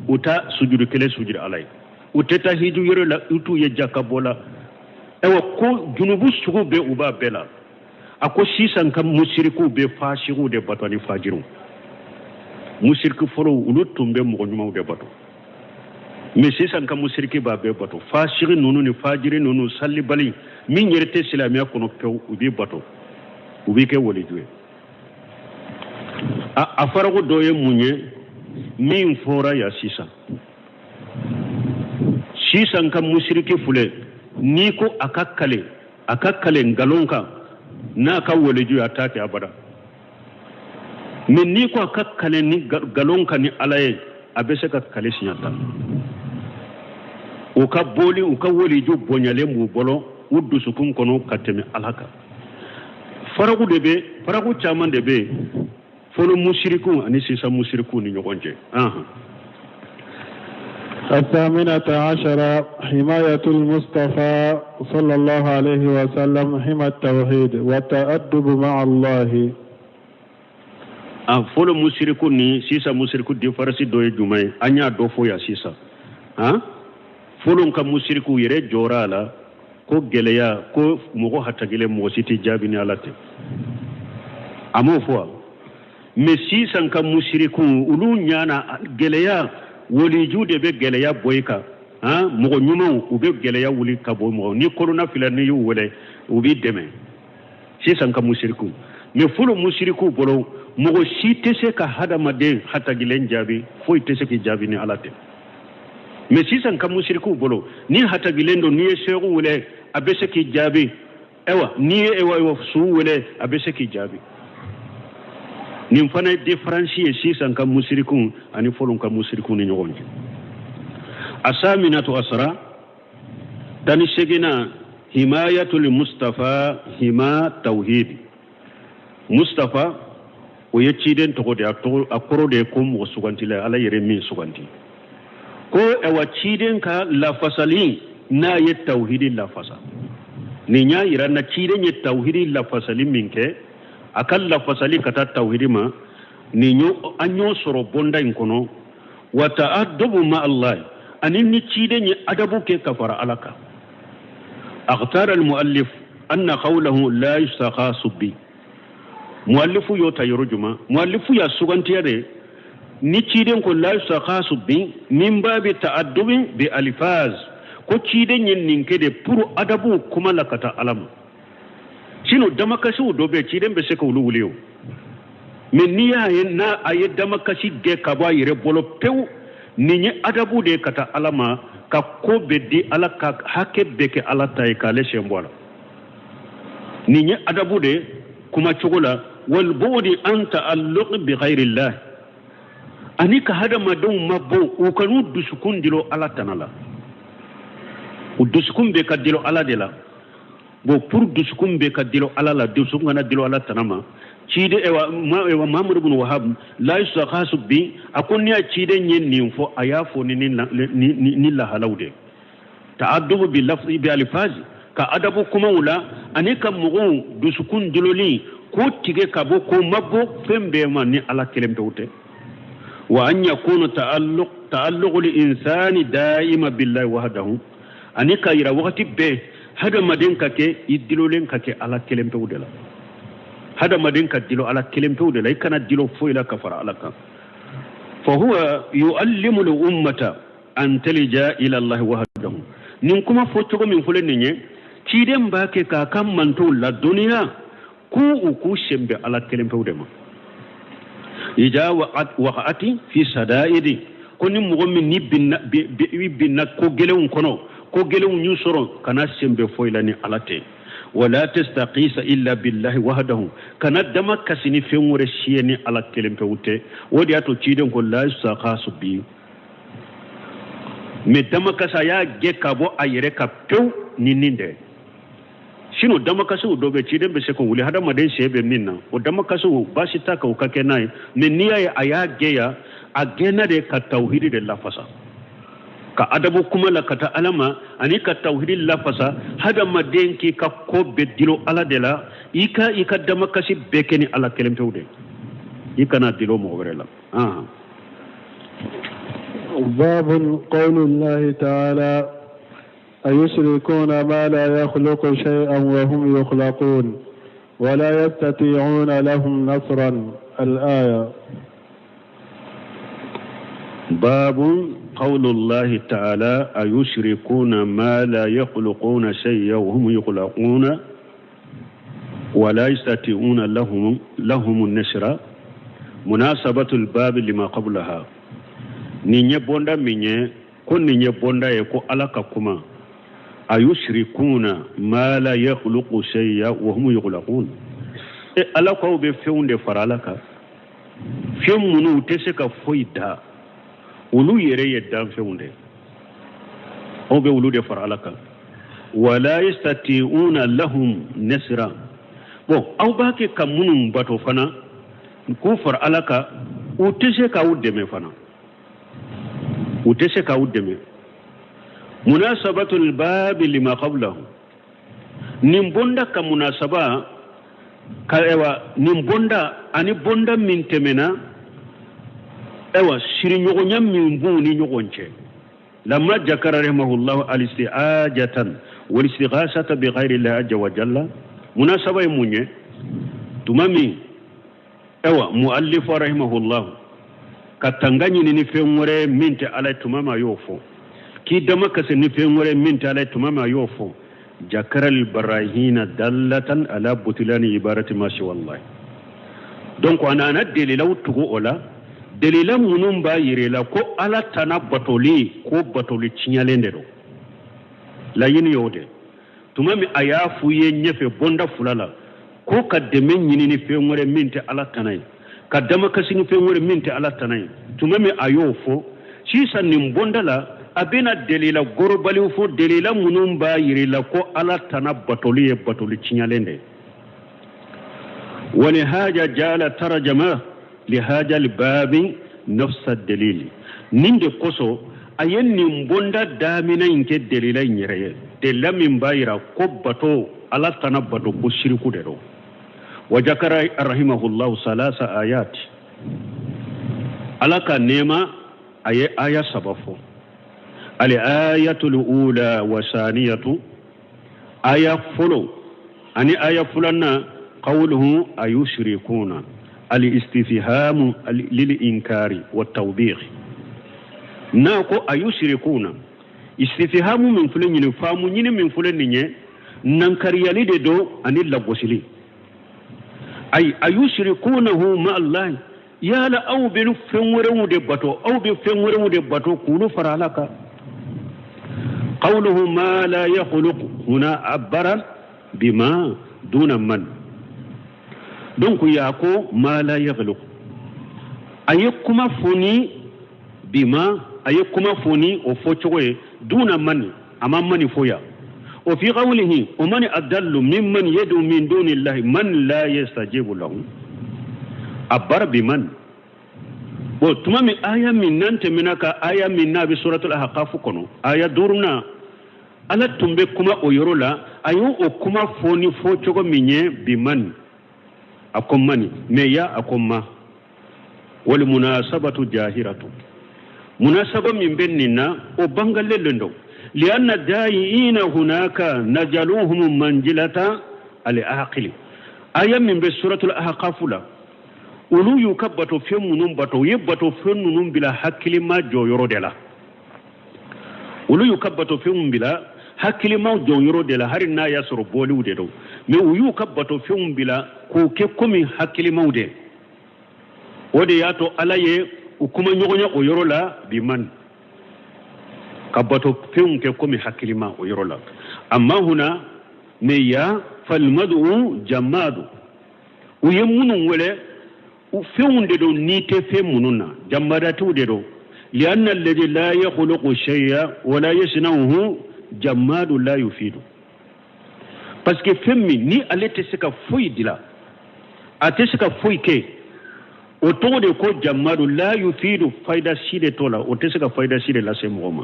u ta sujudi kelen sujudi Ala ye, u tɛ taa hiju yɔrɔ la, u t'u ye jaka bɔ la, ayiwa, ko junubu sugu bɛɛ, u b'a bɛɛ la. A ko sisan ka musirikiw bɛ fasigiw de bato ani fajiriw. Musiriki fɔlɔw, olu tun bɛ mɔgɔ ɲumanw de bato. Mais sisan ka musiriki b'a bɛɛ bato, fasigi ninnu ni fajiri ninnu, salibali min yɛrɛ tɛ silamɛya kɔnɔ pewu, u b'i bato, u b'i kɛ waliju ye. A faraku dɔ ye mun ye min fɔra yan sisan? Sisan ka musiriki filɛ, n'i ko a ka kale, a ka kale nkalon kan n'a ka waliju ye, a t'a kɛ abada. Mais n'i ko a ka kale ni nkalon kan ni Ala ye, a bɛ se ka kale siɲɛ 10. U ka boli, u ka waliju bonyalen b'u bolo u dusukun kɔnɔ ka tɛmɛ Ala kan. Faraku de bɛ, faraku caman de bɛ yen fɔlɔ musirikiw ani sisan musirikiw ni ɲɔgɔn cɛ. الثامنة عشرة حماية المصطفى صلى الله عليه وسلم حمى التوحيد والتأدب مع الله. A fɔlɔ musiriku ni sisan musiriku différence dɔ ye jumɛn ye? An y'a dɔ fɔ yan sisan. Han, fɔlɔ ka musiriku yɛrɛ jɔra a la ko gɛlɛya ko mɔgɔ hatakilen, mɔgɔ si tɛ jaabi ni Ala tɛ. A m'o fɔ wa? Mais sisan ka musiriku olu ɲana gɛlɛya, waliju de bɛ gɛlɛya bɔ i kan. Han, mɔgɔ ɲumanw, u bɛ gɛlɛya wuli ka bɔ mɔgɔ ni korona filɛ, n'i y'u wele, u b'i dɛmɛ, sisan ka musiriku. Mais fɔlɔ musirikuw bolo, mɔgɔ si tɛ se ka hadamaden hatagilen jaabi, foyi tɛ se k'i jaabi ni Ala tɛ. Mais sisan ka musirikuw bolo, ni hatagilen don, n'i ye seku wele, a bɛ se k'i jaabi. Ayiwa, n'i ye ewa su wele, a bɛ se k'i jaabi. Nin fana ye différence ye sisan ka musirikuw ani fɔlɔ ka musirikuw ni ɲɔgɔn cɛ. Asaminatu asara, 18nan, himayatul Mustafa hima tawhid. Mustafa, o ye ciden tɔgɔ de ye, a kɔrɔ de ye ko mɔgɔ sugantila, Ala yɛrɛ min suganti. Ko awa ciden ka lafasali n'a ye tawhidi lafasa, nin y'a yira na ciden ye tawhidi lafasali min kɛ, a ka lafasali ka taa tawhidi ma, nin an y'o sɔrɔ bonda in kɔnɔ. Wa ta'addubu ma Allah, ani ni ciden ye adabu kɛ ka fara Ala kan. Akhtara al-muallif anna qawlahu la yustaghasu bi. Muallifu y'o ta yɔrɔ juma? Muallifu y'a sugantiya de ni ciden ko la yustaghasu bi min babi ta'addubi bi alfaz, ko ciden ye nin kɛ de pour adabu kuma la ka taa Ala ma. Sinon damakasiw dɔ bɛ, ciden bɛ se ka olu wuli o. Mais n'i y'a ye n'a a ye damakasi gɛn ka bɔ a yɛrɛ bolo pewu, nin ye adabu de ye ka taa Ala ma, ka ko bɛɛ di Ala, ka hakɛ bɛɛ kɛ Ala ta ye, k'ale sen bɔ a la. Nin ye adabu de ye kuma cogo la. Wal bu'di an ta'alluq bi ghayrillah, ani ka hadamadenw mabɔ, u kan'u dusukun dilo Ala tana la, u dusukun bɛɛ ka dilo Ala de la. Bon, pour dusukun bɛɛ ka dilo Ala la, dusukun kana dilo Ala tana ma. Ciden ewa ma ewa Mahamadu bin Wahab la yustaghasu bi, a ko n'i y'a ciden ye nin fɔ, a y'a fɔ ni lahalaw de ta'addubu bi lafzi bi alfazi, ka adabu kumaw la, ani ka mɔgɔw dusukun diloli k'o tigɛ ka bɔ, k'o mabɔ fɛn bɛɛ ma ni Ala kelen pewu tɛ. Wa an yakuna ta'alluq ta'alluqu insani da'ima billahi wahdahu, ani k'a yira wagati bɛɛ hadamaden ka kɛ i dilolen ka kɛ Ala kelen pewu de la. Hadamaden ka dilo Ala kelen pewu de la, i kana dilo foyi la ka fara Ala kan. Fa huwa yu'allimu al ummata an talija ila Allah wahdahu. Nin kuma fɔ cogo min filɛ nin ye, ciden b'a kɛ k'a ka mantow ladɔnniya k'u u k'u sen bɛ Ala kelen pewu de ma. Ija waqa'ati fi sada'idi, ko ni mɔgɔ min ni binna i binna ko gɛlɛnw kɔnɔ, ko gɛlɛnw y'u sɔrɔ, kana sen bɛ foyi la ni Ala tɛ. Wala tastaqisa illa billahi wahdahu, kana dama kasi ni fɛn wɛrɛ si ye ni Ala kelen pewu tɛ. O de y'a to ciden ko la yustaghasu bi. Mais damakasi, a y'a gɛn ka bɔ a yɛrɛ kan pewu ni nin dɛ. Sinon damakasiw dɔ bɛ, ciden bɛ se ka wuli hadamaden sen bɛ min na, o damakasiw baasi t'a kan, o ka kɛ n'a ye. Mais n'i y'a ye a y'a gɛn yan, a gɛnna de ka tawhidi de lafasa, ka adabu kuma la ka taa Ala ma, ani ka tawhidi lafasa, hadamaden k'i ka ko bɛɛ dilo Ala de la, i ka damakasi bɛɛ kɛ ni Ala kelen pewu de, i kana dilo mɔgɔ wɛrɛ la. باب قول الله تعالى أيشركون ما لا يخلق شيئا وهم يخلقون ولا يستطيعون لهم نصرا، الآية. باب قول الله تعالى أيشركون ما لا يخلقون شيئا وهم يخلقون ولا يستطيعون لهم النصر. مناسبة الباب لما قبلها. Nin ye bonda min ye, ko nin ye bonda ye ko Ala ka kuma ayushrikuna ma la yakhluqu shay'a wa hum yukhlaqun. E Ala ko aw bɛ fɛnw de fara Ala kan, fɛn minnu u tɛ se ka foyi da, olu yɛrɛ ye danfɛnw de, aw bɛ olu de fara Ala kan. Wala yastati'una lahum nasra. Bon, aw b'a kɛ ka minnu bato fana k'u fara Ala kan, u tɛ se k'aw dɛmɛ fana, u tɛ se k'aw dɛmɛ. Munasabatul babi lima qablahu. Nin bonda ka munasaba ka ewa nin bonda ani bonda min tɛmɛna, ewa siriɲɔgɔnya min b'u ni ɲɔgɔn cɛ. Lamma jakara rahimahullahu alisti'ajatan walistighasata bi ghayri llahi azza wa jalla. Munasaba ye mun ye? Tuma min Ayiwa, muallifu rahimahullah ka tanga ɲini ni fɛn wɛrɛ min tɛ Ala ye, tuma min a y'o fɔ, k'i damakasi ni fɛn wɛrɛ min tɛ Ala ye, tuma min a y'o fɔ, jakaral barahina dallatan ala butulani ibarati ma siwa Allah. Donc a nana delilaw tugu o la, delila minnu b'a yira la ko Ala tana batoli, ko batoli tiɲɛlen de don. Laɲini y'o de. Tuma min a y'a f'u ye ɲɛfɛ bonda fila la ko ka dɛmɛ ɲini ni fɛn wɛrɛ min tɛ Ala tana ye, ka damakasi ni fɛn wɛrɛ min tɛ Ala tana ye, tuma min a y'o fɔ, sisan nin bonda la a bɛna delila gorobaliw fɔ, delila minnu b'a yira la ko Ala tana batoli ye batoli tiɲɛlen de ye. Walihaja jala tarajama lihaja libabi nafsa delili. Nin de kosɔn a ye nin bonda daminɛ in kɛ delila in yɛrɛ ye, delila min b'a yira ko bato, Ala tana bato, ko siriku de don. Wa jakara rahimahullahu salasa ayat, Ala ka nɛɛma, a ye aya saba fɔ. Al ayatul ula wa saniyatu, aya fɔlɔ ani aya filanan, qawluhu ayushrikuna al istifhamu lil inkari wa tawbih. N'a ko ayushrikuna, istifhamu min filɛ ɲini, faamu ɲini min filɛ nin ye, nankariyali de don ani lagosili. Ay ayushrikunahu ma Allah, yala aw bɛ fɛn wɛrɛw de bato, aw bɛ fɛn wɛrɛw de bato k'olu fara Ala kan. Qawluhu ma la yakhluqu huna abbara bima duna man. Donc ya ko ma la yakhluqu, a ye kuma fɔ ni bima, a ye kuma fɔ ni o fɔcogo ye, duna man, a ma mani fɔ yan. O fi qawlihi wa man adallu mimman yad'u min duni llahi man la yastajibu lahu abbara biman. Bon, tuma min aya min n'an tɛmɛna ka aya min n'a bɛ suratul ahqaf kɔnɔ, aya duurunan, Ala tun bɛ kuma o yɔrɔ la, a y'o o kuma fɔ ni fɔcogo min ye, biman, a ko mani, mais ya a ko ma. Wal munasabatu jahiratu, munasaba min bɛ nin na, o bangalen don. Lianna da'iina hunaka najaluhum manjilata al-aqili. Aya min bɛ suratul ahqaf la, olu y'u ka bato fɛn minnu bato, u ye bato fɛn ninnu bila hakilima jɔyɔrɔ de la. Olu y'u ka bato fɛnw bila hakilimaw jɔyɔrɔ de la, hali n'a y'a sɔrɔ bɔliw de don, mais u y'u ka bato fɛnw bila k'o kɛ komi hakilimaw de. O de y'a to Ala ye u kuma ɲɔgɔnya o yɔrɔ la, biman, ka bato fɛnw kɛ komi hakilima o yɔrɔ la. Amma huna, mais ya falmadu jamadu, u ye minnu wele, fɛnw de don ni tɛ fɛn minnu na, jamadatiw de don. Lianna alladhi la yakhluqu shay'a wala yasna'uhu jamadu la yufidu. Parce que fɛn min ni ale tɛ se ka foyi dilan, a tɛ se ka foyi kɛ, o tɔgɔ de ko jamadu la yufidu, fayida si de t'o la, o tɛ se ka fayida si de lase mɔgɔ ma.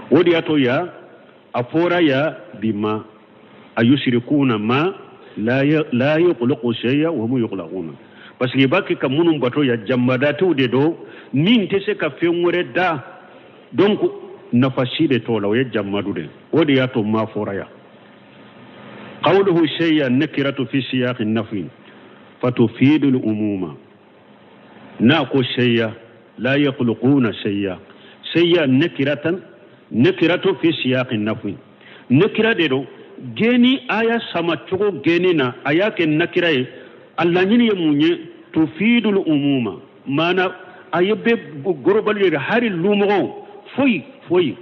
O de y'a to ya a fɔra ya bima ayusirikuna ma la yakhluqu shay'a wa hum yukhlaquna. Parce que i b'a kɛ ka minnu bato ya, jamadatiw de don min tɛ se ka fɛn wɛrɛ da, donc nafa si de t'o la, o ye jamadu de. O de y'a to ma fɔra ya. Qawluhu shay'a nakiratu fi siyaqi nafi fatufidu al-umuma. N'a ko shay'a la yakhluquna shay'a, shay'a nakiratan, nakiratu fi siyaqi nafi, nakira de don. Geni aya sama cogo geni na a y'a kɛ nakira ye, a laɲini ye mun ye? Tufidul umuma, maana a ye bɛ gorobali de, hali lumɔgɔw, foyi foyi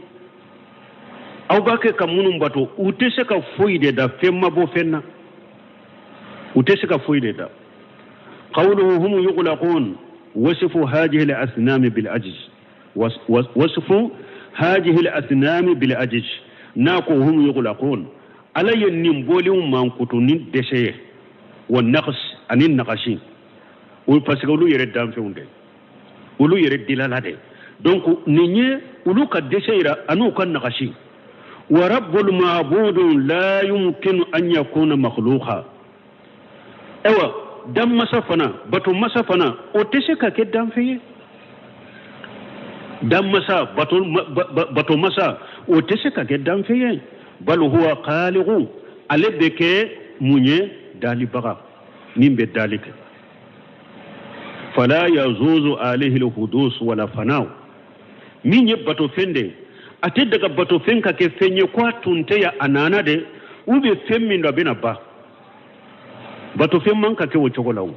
aw b'a kɛ ka minnu bato, u tɛ se ka foyi de da, fɛn ma bɔ fɛn na, u tɛ se ka foyi de da. Qawluhu hum yughlaqun wasifu hadhihi al-asnam bil ajz, wasifu hadhihi al-asnam bil ajz. N'a ko hum yughlaqun, Ala ye nin bɔlenw mankutu ni dɛsɛ ye, wa naqs ani nagasi, o parce que olu yɛrɛ danfɛnw de, olu yɛrɛ dilala de. Donc nin ye olu ka dɛsɛ yira an'u ka nagasi. Wa rabbul ma'budun la yumkinu an yakuna makhluqa. Ayiwa, danmasa fana, bato masa fana, o tɛ se ka kɛ danfɛn ye. Danmasa, bato masa, o tɛ se ka kɛ danfɛn ye. Bal huwa khaliqu, ale bɛ kɛ mun ye? Dalibaga min bɛ dali kɛ. Fala yazuzu alayhi alhudus wala fanaw. Min ye batofɛn de, a tɛ daga batofɛn ka kɛ fɛn ye ko a tun tɛ yan, a nana de, ou bien fɛn min don, a bɛna ban. Batofɛn man ka kɛ o cogo la. O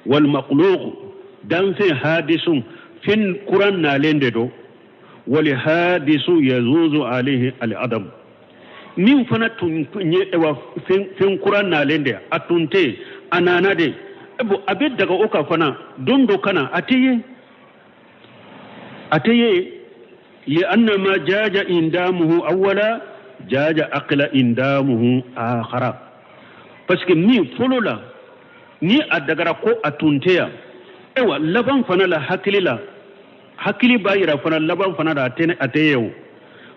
wal makhluq, danfɛn, hadisun, fɛn kura nalen de don. Wal hadisu yazuzu alayhi al adam, min fana tun ye wa fɛn kura nalen de, a tun tɛ, a nana de. Bon, a bɛ daga o kan fana don dɔ ka na, a tɛ ye, a tɛ ye. Lianna ma jaja indamuhu awwala jaja aqla indamuhu akhara, parce que min fɔlɔ la ni a dagara ko a tun tɛ yan, ayiwa, laban fana la, hakili la, hakili b'a yira fana laban fana la, a tɛ ye. O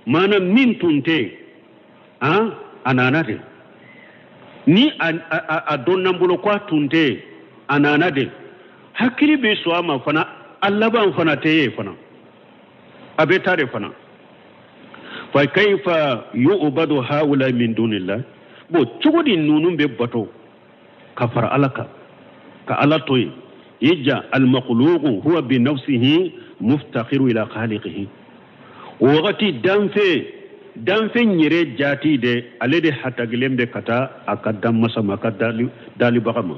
maana min tun tɛ yen, han, a nana de. Ni a dɔnna bolo ko a tun tɛ yen, a nana de, hakili bɛ sɔn a ma fana, a laban fana tɛ ye fana, a bɛ taa de fana. Fa kaifa yu'badu haula min dunillah? Bon, cogo di ninnu bɛ bato ka fara Ala kan, ka Ala to yen? Ija almakhluqu huwa bi nafsihi muftaqiru ila khaliqihi. O wagati danfɛn yɛrɛ jaati de, ale de hatagilen bɛ ka taa a ka danmasa ma, a ka dalibaga ma.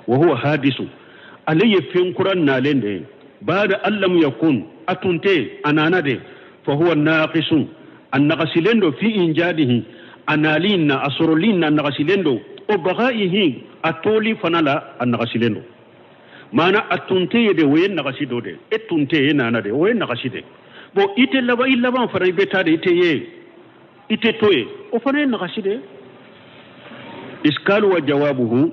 Wa huwa hadisu, ale ye fɛn kura nalen de ye. Baada an lam yakun, a tun tɛ, a nana de. Fa huwa naqisun, a nagasilen don. Fi injadihi, a nali na, a sɔrɔli na, nagasilen don. O bagaihi, a toli fana la, a nagasilen don. Maana a tun tɛ yen de, o ye nagasi dɔ de. E tun tɛ yen, e nana de, o ye nagasi de. Bon, i tɛ laban, i laban fana i bɛ taa de, i tɛ ye, i tɛ to yen, o fana ye nagasi de. Iskalu wa jawabuhu.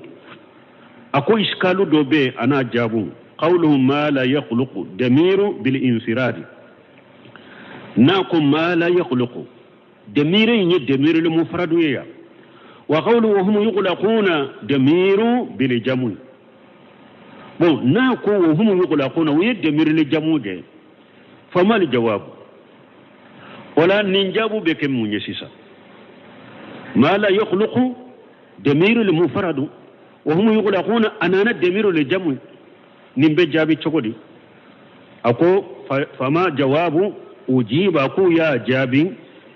A ko iskalu dɔ bɛ yen, a n'a jaabu. Qawluhu ma la yakhluqu damiru bil infiradi. N'a ko ma la yakhluqu, damiri in ye damiri mufradu ye yan. Wa qawluhu wa hum yughlaquna damiru bil jamu. Bon, n'a ko wa hum yughlaquna, o ye damiri jamu de ye. Famal jawabu? Wala nin jaabu bɛ kɛ mun ye sisan? Ma la yakhluqu damiru al mufradu, wa hum yughlaquna a nana damiru le jamu. Nin bɛ jaabi cogo di? A ko fama jawabu? Ujiba, ko y'a jaabi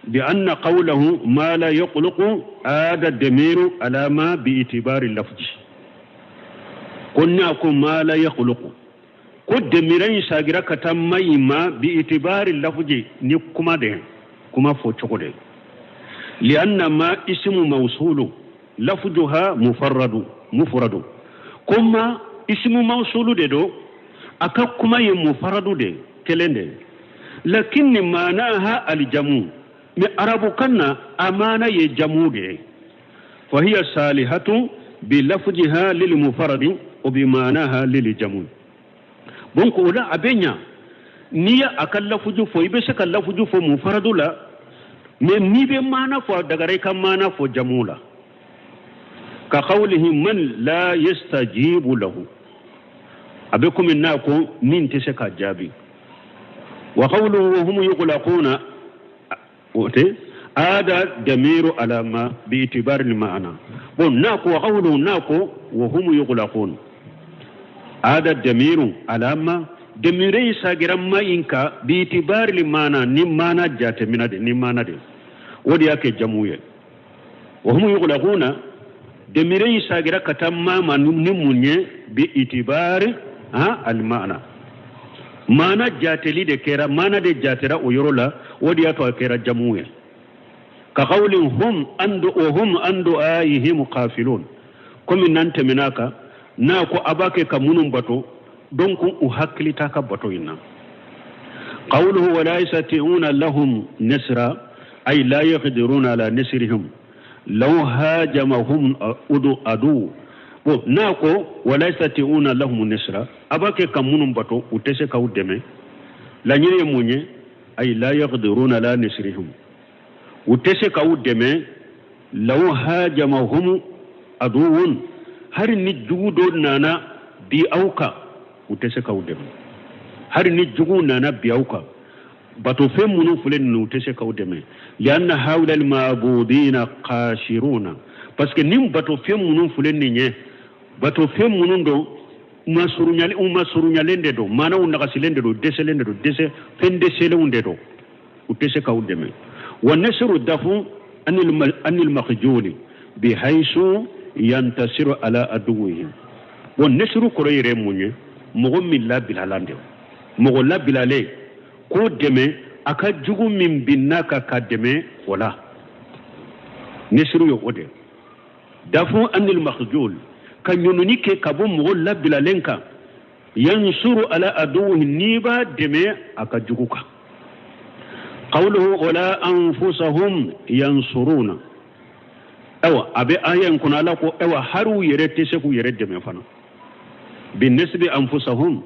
bi anna qawlahu ma la yakhluqu ada damiru ala ma bi itibari lafzi. Ko n'a ko ma la yakhluqu, ko demira in sagira ka taa ma in ma bi itibari lafzi, ni kuma de, kuma fɔ cogo de. Lianna ma ismu mawsulu lafzuha mufarradu mufradu. Ko ma ismu mawsulu de do, a ka kuma ye mufaradu de, kelen de. Lakinni maanaha aljamu, mais arabu kan na a maana ye jamu de ye. Fahiya salihatu bi lafziha lil mufaradi wa bi maanaha lil jamu. Donc o la a bɛ ɲa n'i ye a ka lafuju fɔ, i bɛ se ka lafuju fɔ mufaradu la, mais n'i bɛ maana fɔ, a dagara i ka maana fɔ jamu la. Ka qawlihi man la yastajibu lahu, a bɛ komi n'a ko min tɛ se ka jaabi. Wa qawluhu wa hum yughlaquna, o tɛ ada damiru ala ma bi itibari maana. Bon, n'a ko wa qawluhu, n'a ko wa hum yughlaqun, ada damiru ala ma, demire in sagira ma in ka bi itibari maana, ni maana jatemina de, ni maana de, o de y'a kɛ jamu ye. Wa hum yughlaquna, demire in sagira ka taa ma ma ni mun ye? Bi itibari ha al maana, maana jateli de kɛra, maana de jatera o yɔrɔ la, o de y'a to a kɛra jamu ye. Ka qawlin hum an wa hum an du'aihim qafilun, komi n'an tɛmɛna kan, n'a ko a b'a kɛ ka minnu bato, donc u hakili t'a ka bato in na. Qawluhu wala yastati'una lahum nasra, ay la yaqdiruna ala nasrihim law hajamahum udu adu. Bon, n'a ko wala yastati'una lahum nasra, a b'a kɛ ka minnu bato, u tɛ se k'aw dɛmɛ, laɲini ye mun ye? Ay la yaqdiruna ala nasrihim, u tɛ se k'aw dɛmɛ. Law hajamahum aduwun, hari ni jugu dɔ nana bi aw kan, u tɛ se k'aw dɛmɛ. Hari ni jugu nana bi aw kan, batofɛn minnu filɛ ninnu, u tɛ se k'aw dɛmɛ. Lianna haula almabudina qashiruna, parce que nin batofɛn minnu filɛ nin ye, batofɛn minnu don. masurunyalen u masurunyalen de don, maana u nagasilen de don, dɛsɛlen de don, dɛsɛ fɛn dɛsɛlenw de don, u tɛ se k'aw dɛmɛ. Wa nasiru dafu anil makhjuli bihaysu yantasiru ala aduwihim. Bon, nasiru kɔrɔ yɛrɛ ye mun ye? Mɔgɔ min labilalen de, mɔgɔ labilalen k'o dɛmɛ a ka jugu min binna kan ka dɛmɛ o la, nasiru ye o de. Dafu anil makhjul, ka ɲɔnɔni kɛ ka bɔ mɔgɔ labilalen kan, yansuru ala aduwihi, n'i b'a dɛmɛ a ka jugu kan. Qawluhu wala anfusahum yansuruna, ayiwa a bɛ aya in kɔnɔ, Ala ko ayiwa hari u yɛrɛ tɛ se k'u yɛrɛ dɛmɛ fana. Binisbi anfusahum,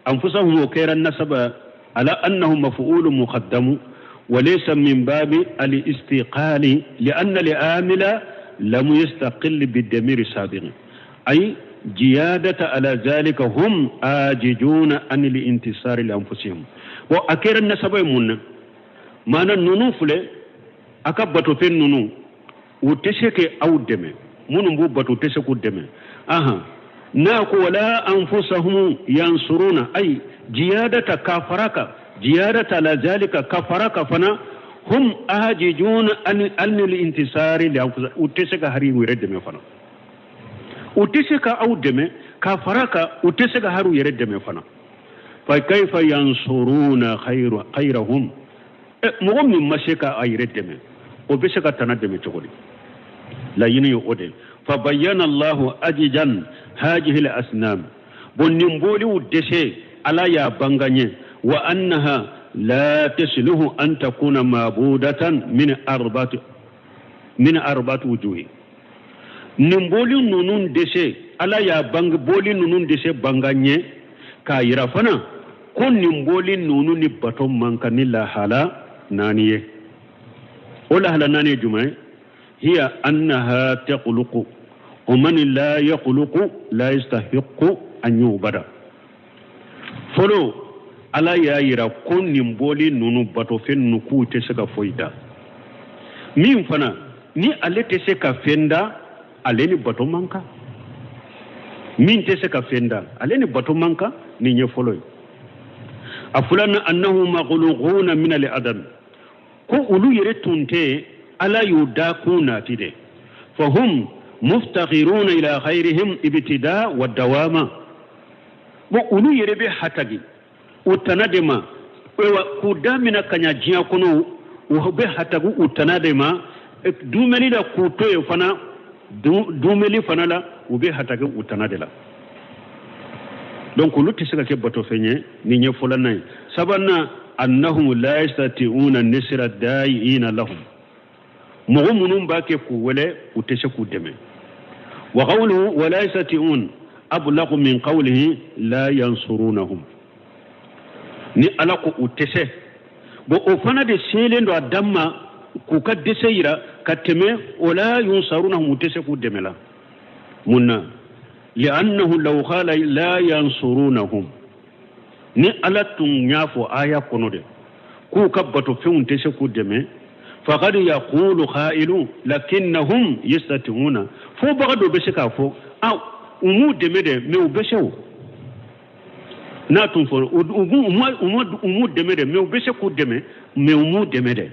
anfusahum o kɛra nasaba ala annahu maf'ulu muqaddamu wa laysa min babi al-istiqali li'anna al-amila lam yastaqil bid-damir sabiq ay jiyadata ala zalika hum ajijuna an al-intisari li anfusihim. Bon, a kɛra nasaba ye mun na? Maana ninnu filɛ, a ka batofɛn ninnu, u tɛ se ka aw dɛmɛ, minnu b'u bato u tɛ se k'u dɛmɛ. Ahan, n'a ko wala anfusahum yansuruna, ay jiyadata ka fara kan, jiyadata ala zalika ka fara kan fana, hum ajijuna an anil intisari li anfusihim, u tɛ se ka hari u yɛrɛ dɛmɛ fana, u tɛ se ka aw dɛmɛ ka fara kan, u tɛ se ka hari u yɛrɛ dɛmɛ fana. Fa kayfa yansuruna khayrahum, mɔgɔ min ma se ka a yɛrɛ dɛmɛ, o bɛ se ka tana dɛmɛ cogo di? Laɲini ye o de. Fa bayyana Allahu ajijan hajihi al-asnam, bon nin boliw dɛsɛ Ala y'a banga ɲɛ, wa annaha la tasluhu an takuna mabudatan min arba'ati min arba'ati wujuhi. Nin boli ninnu dɛsɛ, Ala y'a bange boli ninnu dɛsɛ banga ɲɛ k'a yira fana ko nin boli ninnu ni bato man kan ni lahala naani ye. O lahala naani ye jumɛn ye? Hiya annaha takhluqu wa man la yakhluqu la yastahiqu an yubada. Fɔlɔ, Ala y'a yira ko nin boli ninnu batofɛn ninnu k'u tɛ se ka foyi da, min fana ni ale tɛ se ka fɛn da, ale ni bato man kan. Min tɛ se ka fɛn da, ale ni bato man kan. Nin ye fɔlɔ ye. A filanan, annahu makhluquna min al-adam, ko olu yɛrɛ tun tɛ, Ala y'u da k'u nati de, fahum muftakhiruna ila khayrihim ibtida wa dawama. Bon, olu yɛrɛ bɛ hatagi u tana de ma, ayiwa k'u damina ka ɲa diɲɛ kɔnɔ, u bɛ hatagi u tana de ma dumeli la, k'u to yen fana dumeli fana la, u bɛ hatagi u tana de la. Donc olu tɛ se ka kɛ batofɛn ye. Nin ye fɔlɔnan ye. Sabanan, annahum la yastati'una nisra da'iina lahum, mɔgɔ minnu b'a kɛ k'u wele, u tɛ se k'u dɛmɛ. Wa qawluhu wa la yastati'un ablaghu min qawlihi la yansurunahum, ni Ala ko u tɛ se, bon o fana de selen don a dan ma k'u ka dɛsɛ yira ka tɛmɛ o la yunsarunahum, u tɛ se k'u dɛmɛ la. Mun na? Li'annahu law qala la yansurunahum, ni Ala tun y'a fɔ aya kɔnɔ de k'u ka batofɛnw tɛ se k'u dɛmɛ, faqad yaqulu qa'ilun lakinnahum yastati'una, fɔbaga dɔ bɛ se k'a fɔ a u m'u dɛmɛ dɛ, mais u bɛ se o. N'a tun fɔ u m'u dɛmɛ dɛ, mais u bɛ se k'u dɛmɛ, mais u m'u dɛmɛ dɛ,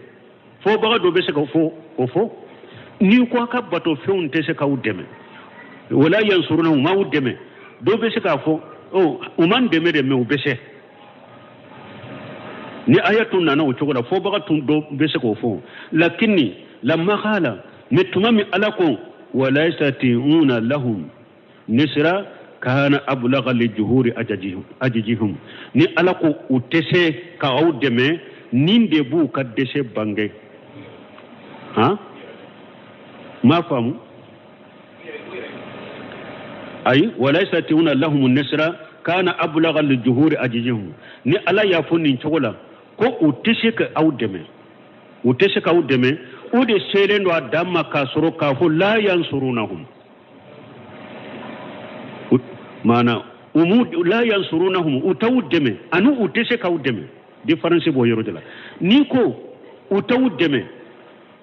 fɔbaga dɔ bɛ se k'o fɔ. O fɔ n'i ko a ka batofɛnw tɛ se k'aw dɛmɛ, wala yansuruna, u m'aw dɛmɛ, dɔw bɛ se k'a fɔ ɔ u m'an dɛmɛ dɛ, mais u bɛ se. Ni aya tun nana o cogo la, fɔbaga tun dɔ bɛ se k'o fɔ. Lakini lamma qala, mais tuma min Ala ko wala yastati'una lahum nisra kana ablagha li juhuri ajijihum, ni Ala ko u tɛ se ka aw dɛmɛ, nin de b'u ka dɛsɛ bange. Han, m'a faamu? Ayi, wala yastati'una lahum nisra kana ablagha li juhuri ajijihum, ni Ala y'a fɔ nin cogo la ko u tɛ se ka aw dɛmɛ, u tɛ se k'aw dɛmɛ, o de selen don a dan ma k'a sɔrɔ k'a fɔ la yansurunahum, maana u mu la yansurunahum, u t'aw dɛmɛ ani u tɛ se k'aw dɛmɛ, différence b'o yɔrɔ de la. N'i ko u t'aw dɛmɛ,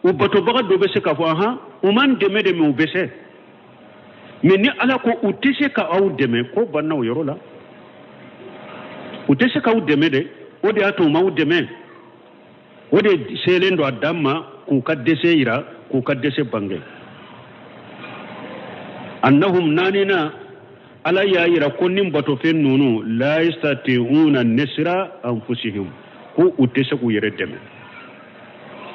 u batobaga dɔ bɛ se k'a fɔ ahan u m'an dɛmɛ de, mais u bɛ se. Mais ni Ala ko u tɛ se ka aw dɛmɛ, ko banna o yɔrɔ la. U tɛ se k'aw dɛmɛ dɛ, o de y'a to u m'aw dɛmɛ. O de selen don a dan ma k'u ka dɛsɛ yira, k'u ka dɛsɛ bange. Annahum naanina, Ala y'a yira ko nin batofɛn ninnu la yastati'una nasra anfusihim, ko u tɛ se k'u yɛrɛ dɛmɛ.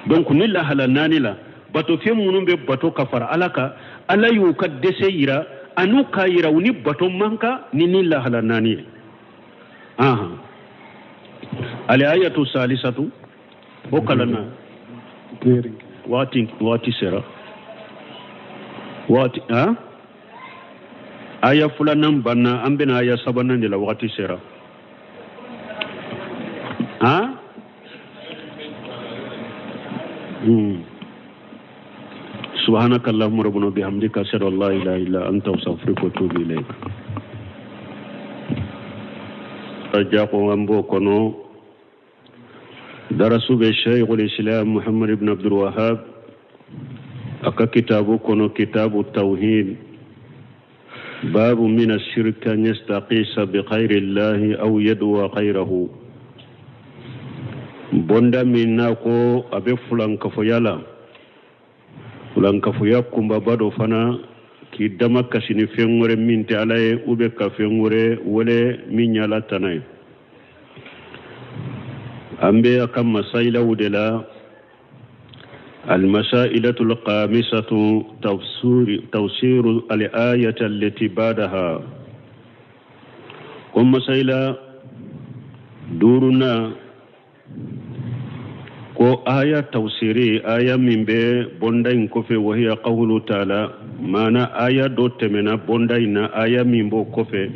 Donc ni lahala naani la, batofɛn minnu bɛ bato ka fara Ala kan, Ala y'u ka dɛsɛ yira an'u k'a yira u ni bato man kan ni ni lahala naani ye. Ahan, al-ayatu salisatu, o kalanna waati waati sera waati ha aya filanan banna, an bɛna aya sabanan de la, waati sera ha. Subhanaka allahumma rabbana bihamdika, ashhadu an la ilaha illa anta, astaghfiruka wa atubu ilayk. Jako an b'o kɔnɔ, darasu bɛ Sheikhul Islam Muhammad ibn Abdul Wahab a ka kitabu kɔnɔ, kitabu tawhid, babu min ashirki an yastaqisa bi ghayri llahi aw yad'uwa ghayrahu. Bonda min n'a ko a bɛ fulankafoya la, fulankafoya kunbaba dɔ fana, k'i dama kasi ni fɛn wɛrɛ min tɛ Ala ye, u bɛ ka fɛn wɛrɛ wele min ye Ala tana ye. An bɛ a ka masayilaw de la. Almasailatu alkhamisatu tafsiru al-ayati allati ba'daha. Ko masayila duurunan, ko aya tafsiri, aya min bɛ bonda in kɔfɛ, wahiya qawlu taala, maana aya dɔ tɛmɛna bonda in na, aya min b'o kɔfɛ,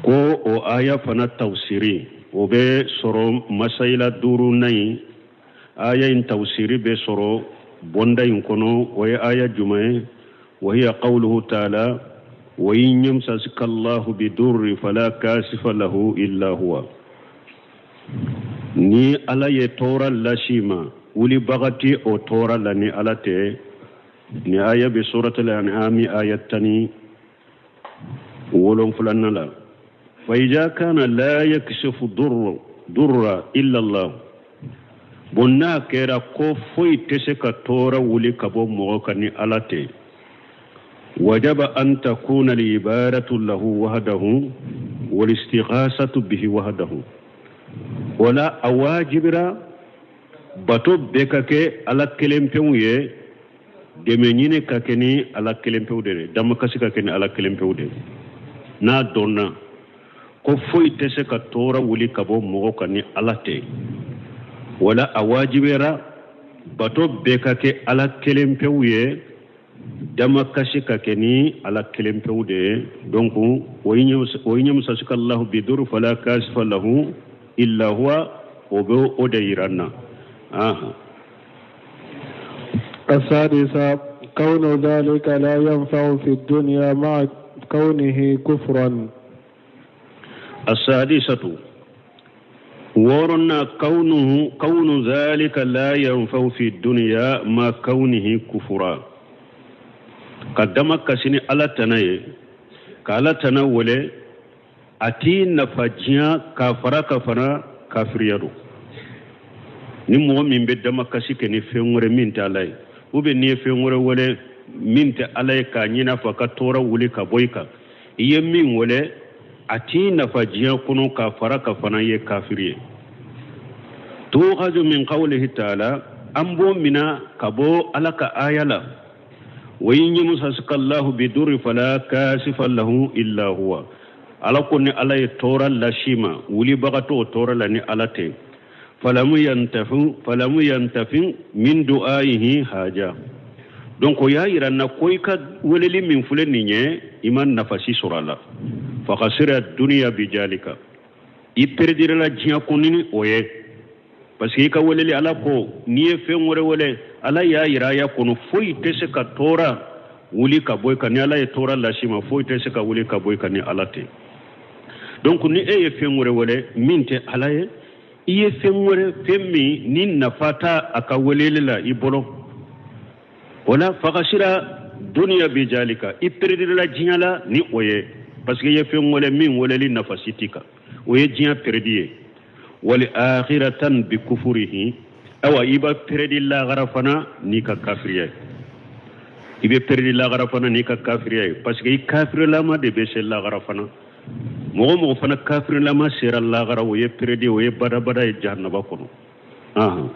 ko o aya fana tafsiri o bɛ sɔrɔ masayila duurunan in. Aya in tafsiri bɛ sɔrɔ bonda in kɔnɔ. O ye aya jumɛn ye? Wahiya qawluhu taala wa in yamsaska Allahu bidurri fala kashifa lahu illa huwa. Ni Ala ye tɔɔrɔ las'i ma, wulibaga tɛ o tɔɔrɔ la ni Ala tɛ. Ni aya bɛ suratul an'ami, aya 17nan la. Fa iza kana la yakshifu durra illa Allah, bon n'a kɛra ko foyi tɛ se ka tɔɔrɔ wuli ka bɔ mɔgɔ kan ni Ala tɛ, wajaba an takuna al-ibadatu lahu wahdahu wal istighasatu bihi wahdahu. Wala a wajibira bato bɛɛ ka kɛ Ala kelen pewu ye, dɛmɛ ɲini ka kɛ ni Ala kelen pewu de ye, damakasi ka kɛ ni Ala kelen pewu de ye. N'a dɔnna ko foyi tɛ se ka tɔɔrɔ wuli ka bɔ mɔgɔ kan ni Ala tɛ, wala a wajibira bato bɛɛ ka kɛ Ala kelen pewu ye, damakasi ka kɛ ni Ala kelen pewu de ye. Donc wa in yamsaska Allahu bidurri fala kashifa lahu illa huwa, o bɛ o de yira n na. السادسة كون ذلك لا ينفع في الدنيا مع كونه كفرا. السادسة wɔɔrɔnan كونه كون ذلك لا ينفع في الدنيا مع كونه كفرا. Ka dama kasi ni Ala tana ye, ka Ala tana wele, a t'i nafa diɲɛ, k'a fara ka fana kafiriya don. Ni mɔgɔ min bɛ dama kasi kɛ ni fɛn wɛrɛ min tɛ Ala ye, ou bien n'i ye fɛn wɛrɛ wele min tɛ Ala ye k'a ɲini a fɛ ka tɔɔrɔ wuli ka bɔ i kan, i ye min wele, a t'i nafa diɲɛ kɔnɔ, k'a fara ka fana ye kafiri ye. Tukhadhu min qawlihi ta'ala, an b'o mina ka bɔ Ala ka aya la, wa in yamsaska Allahu bidurri fala kashifa lahu illa huwa. Ala ko ni Ala ye tɔɔrɔ las'i ma, wulibaga t'o tɔɔrɔ la ni Ala tɛ. Falamu yantafi min du'aihi haja. Donc o y'a yira n na ko i ka weleli min filɛ nin ye, i ma nafa si sɔrɔ a la. Fakhasira duniya bijalika, i pɛrɛdirila diɲɛ kɔnɔ ni o ye, parce que i ka weleli, Ala ko n'i ye fɛn wɛrɛ wele, Ala y'a yira aya kɔnɔ foyi tɛ se ka tɔɔrɔ wuli ka bɔ i kan. Ni Ala ye tɔɔrɔ las'i ma, foyi tɛ se ka wuli ka bɔ i kan ni Ala tɛ. Donc ni e ye fɛn wɛrɛ wele min tɛ Ala ye, i ye fɛn wɛrɛ, fɛn min ni nafa t'a a ka weleli la i bolo. O la fakasira duniya bi jalika, i peredila diɲɛ la ni o ye, parce que i ye fɛn wele min weleli nafa si t'i kan, o ye diɲɛ peredi ye. Wali akhiratan bi kufurihi, awa i b'a peredi lagara fana n'i ka kafiriya ye, i bɛ peredi lagara fana n'i ka kafiriya ye, parce que i kafirilama de bɛ se lagara fana. Mɔgɔ o mɔgɔ fana kafirilama sera lagara, o ye peredi, o ye badabada ye jahanaba kɔnɔ. Ahan.